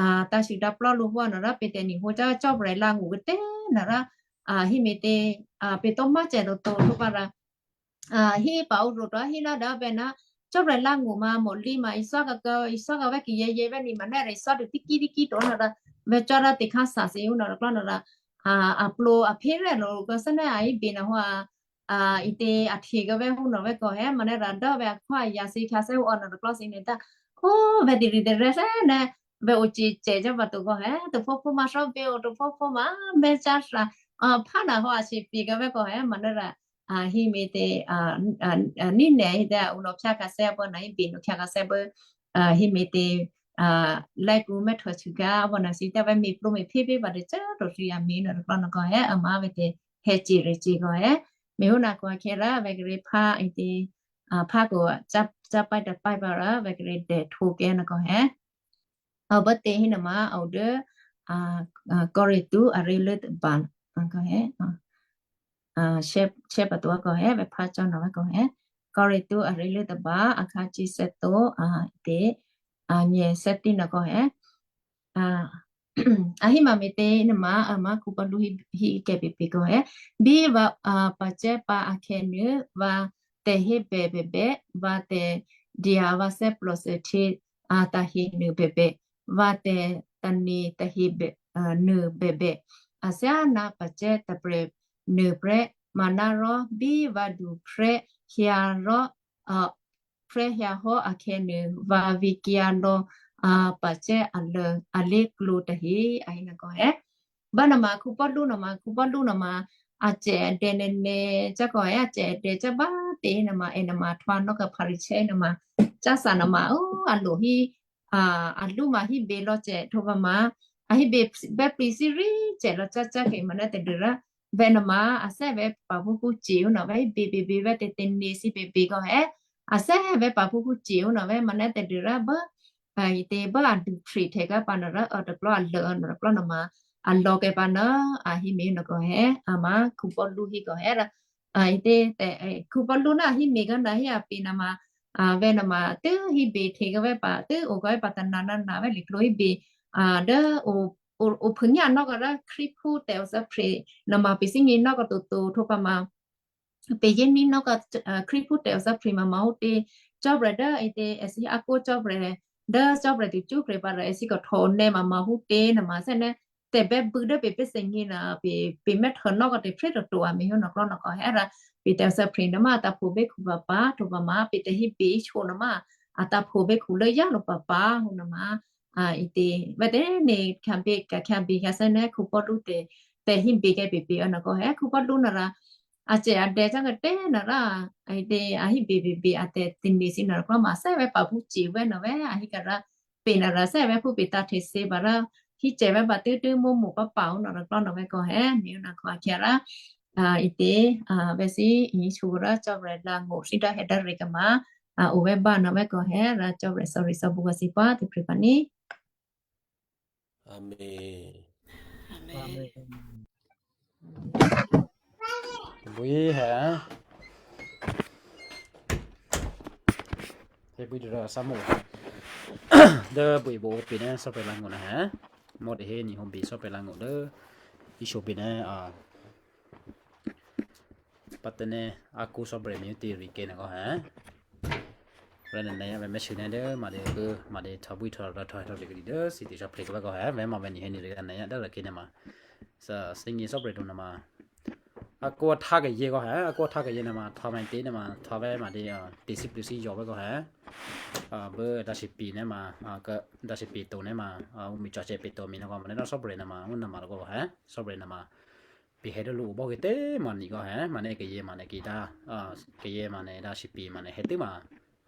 a, tǎ shû dǎ plò́ lǔ hwó nò̌ rò pè tè̤ nìhǒ cá Cò́marya lǎ ngô kètè nò̌ rò, a, hé me̤tě, a, pè tó má cè to to htwǒ pǎ rò, hí pa ǔ rò tǒ hí ná dố vè̤ ná Cò́marya lá̤ngṳ ma mò̤lí ma isò́ kakô̌, isò́ kakô̌ vè̤́ kayěyě vè̤́ ni ma nè́ rò isò́ dû tíkí tíkí tǒ nè́ rò vè̤ cò́ rò te̤khá sa̤ thǐ ǔ nè́ rò klò́ nè́ rò a plǒ a phí rè́ lǒ kô̌ thè́ nè́ a hí bě nè́ hǒ a, a itě a hte kô̌ vè̤́ hǒ nè́ vè̤́ kò hé ma nè́ rò dố vè̤ akhwí ayǎ thǐ khyǎ thè́ ǔ ò nè́ rò klò́ thǐ nè́ tá. Hǒ vè̤ tè̤ritè̤rè̤ thè́ nè́ vè̤ oce̤ cè̤ cò́ pǎ tǒ kò hé, taphò́phó ma thò́ bě ǒ taphò́phó ma bè́ cá thra, a phá nè́ hǒ a shepye̤ kô̌ vè̤́ kò hé ma nè́ rò a hí me̤tě, a, a, a, ní nè̤ hí tǎ ǔ lò̌ phyá khǎ thè́ pô nè̤ hí bě nǔ khyá khǎ thè́ pô, a, hí me̤tě, a, lè̌kǔ mè́htwǒ sûká pô nè̤ thǐ tǎ vè̤́ me̤ plǒ me̤ phí pě pǎ tě cò́ to thǐ a me̤ nè́ rò klò́ nè́ kò hé, a ma vè̤ tè̤ hè̌ ce̤ rè̤ ce̤ kò hé, me̤ hǒ nè́ kò a khyě rò vè̤ kíré̤ phá itě, a, phá kò cá, cá pái tǎ pái pǎ rò vè̤ kíré̤ dèhtǒ kè́ nè́ kò hé. A bố tě hí nè́ ma a o dố, a, a, Kòrèntǔ aré̤lố tôba, a, kò hé, a, a, share, share pǎ tǒ kò hé, vè̤ phá cò́ nè́ vè̤́ kò hé. Kòrèntǔ aré̤lố tôba, a khǎ cí thè́tǒ, a, tě, a, nyě̤ thè́tí nè́ kò hé. A, a hí ma me̤tě nè́ ma, a ma Paulu hí, hí kè́ pěpě kò hé. Bí vǎ, a, pacè̤̌ pǎ akhè̌nuô, vǎ tè̤hébè bèbè, vǎ tè̤dya vǎ thè́plò thèhtyě, a, tahe nuô bèbè, vǎ tè̤tane̤ tahe bè-, a, nuô bèbè, athyáná pacè̤̌ tôprè̤ nuô prè́. Manárò bí vǎ duprè̤ hyǎ rò, a, prè̤ hyǎ hò́ akhè̌nuô, vǎ vǐkyǎ lò̌, a, pacè̤̌ alǎ̤, alé̤klǒ tahe, a hé nè́ kò hé. Bá nè́ ma Paulu nè́ ma, Paulu nè́ ma, a cè̤ adè nè́ nè́, cò́ kò hé a cè̤ adè cò́ bá tě nè́ ma, è nè́ ma htwǒ nò́ kò Pharisě nè́ ma, cása nè́ ma, ó, a lo hí, a, a lǔ ma hí bě lò̌ cè̤ htwǒ pǎ ma, a hí bě bè́ plǐ thírí cè̤ lò̌ cácá kè ma nè́ tadû́rò, vè̤́ nè́ ma, a thè́ vè̤́ paphúkhǔ ce̤ ǔ nè́ vè̤́ hí bě bě bě vè̤́ tè̤tane̤ thǐ bě bě kò hé, a thè́ vè̤́ paphúkhǔ ce̤ ǔ nè́ vè̤́ ma nè́ tadû́rò bố, a, itě bố a duprè̤ htè̌ kǎ pǎ nè́ rò, a, tôklò́ a lô, a, nè́ rò klò́ nè́ ma, a lò̌ kè pǎ nè́, a hí me̤ nè́ kò hé, a ma Paulu hí kò hé rò, a, itě, tè, e, Paulu nè́ a hí me̤ kò nè́ hí a pě nè́ ma, a, vè̤́ nè́ ma, tû́ hí bě htè̌ kè vè̤́ pǎ, tû́ o kè vè̤́ pǎ tôna nè́ nè́ vè̤́ li̤klǒ hí bě, a, dố o, o, o phû nyá nò́ kò rò Krístuphú tè̤ o thè́prè̤ nè́ ma pě thínyě nò́ kò toto htwǒ pǎ ma. Pě yě ní nò́ kò, a, Krístuphú tè̤ o thè́prè̤ ma ma hú tě, Cò́marya dố itě, èthǐ a kó Cò́marya, dố Cò́marya tè̤cṳ́prè̤ pǎ rò èthǐ kò htò nè́ ma ma hú tě nè́ ma thè́ nè́, tè̤bè́ bû̌ dố pě pě thè́nyě̤ nè́, pě, pě mè́ htwǒ nò́ kò tè̤phrè́ toto a me̤ hí nè́ klò́ nè́ kò hé rò, pě tè̤ o thè́prè̤ nè́ ma a tǎ phǒ bě khu pǎpǎ, htwǒ pǎ ma, pě tè̤ hí bě hí chǒ nè́ ma, a tǎ phǒ bě khu lố yá lǒ pǎpǎ hú nè́ ma, a, itě, vè̤́ tè̤tane̤ khyá bě, khyá bě khyá thè́ nè́ Paulu tè̤, tè̤ hí bě kè pě pě ò nè́ kò hé Paulu nè́ rò, a cè̤ adè cò́ kè tě nè́ rò, a, itě, a hí bě bě bě a tè̤tane̤ thǐ nè́ rò klò́ ma thè́ vè̤́ paphúkhǔ ce̤ vè̤́ nè́ vè̤́ a hí kè rò, pě nè́ rò thè́ vè̤́ phú pě tǎ htè̌ thǐ pǎ rò, hí cè̤ vè̤́ pǎ tû́tû́ mò́ mò́ pǎpǎ ò nè́ rò klò́ nè́ vè̤́ kò hé, me̤ ò nè́ kò a khyě rò, a, itě, a, vè̤́ thǐ, ì, chǔ rò Cò́marya lá̤ngṳ thǐ dố hè̌ dố rè̤ kè ma, a, o vè̤́ bǎ nè́ vè̤́ kò hé rò Cò́marya thò́rì thò́ bǔ kè thǐ pǎ tè̤prè̤ pǎ ní. Amen. Amen. Bwí hé. Hé bwí dố Samuel. Dố bwí bǒ pě nè́ Cò́marya lá̤ngṳ nè́ hé. Mò̤́ tè̤hé ni hǒ bě Cò́marya lá̤ngṳ dố Íshǒ pě nè́, a, pǎ tè̤tane̤ a kó Cò́marya me̤ tè̤ritè̤ nè́ kò hé. Rè́ nè́ nè́ vè̤́ mèsû nè́ dố màdě kû̌, màdě htò̌ bwí htò̌ rò htò̌ htò̌ lěkè dố thǐ tè̤ sò̌ plè kò vè̤́ kò hé, vè̤́ ma vè̤́ ni hé ni rè́ nè́ dố rè́ kè nè́ ma. Thǐ, thǐnyě Cò́marya to nè́ ma. A kó a htá kayě kò hé, a kó a htá kayě nè́ ma, htò̌ ma tě nè́ ma, htò̌ vè̤́ màdě, a, tè̤sǐplǐ thǐ yǒ vè̤́ kò hé. A, bố dǎ shipǐ nè́ ma, a, kâ, dǎ shipǐ to nè́ ma, a, ǔ me̤ cò̌ cè pě to me̤ nè́ kò, màdě rò Cò́marya nè́ ma, ǔ nè́ ma lǒ kò hé, Cò́marya nè́ ma. Pě hé dố lǔ o bò́ kè tě ma ni kò hé, màdě kayě màdě kì dǎ, a, kayě màdě dǎ shipǐ màdě hé tû́ ma,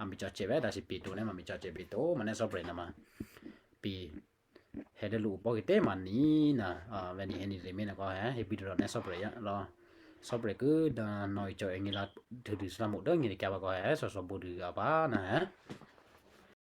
a, me̤ cò̌ cè vè̤́ dǎ shipǐ to nè́ ma me̤ cò̌ cè pě to, màdě Cò́marya nè́ ma. Pě hé dố lǔ o bò́ kè tě ma ni nè́, a, vè̤́ ni hé ni rè́ me̤ nè́ kò hé, hé bwí dố nè́ Cò́marya lò̌. Cò́marya kû̌ dǎ nò̌ icò̌ èngě la htû̌ dû Samuel dố ngě tè̤kyǎ pǎ kò hé, thò̌ thò̌ bǔ dû a pǎ nè́ hé.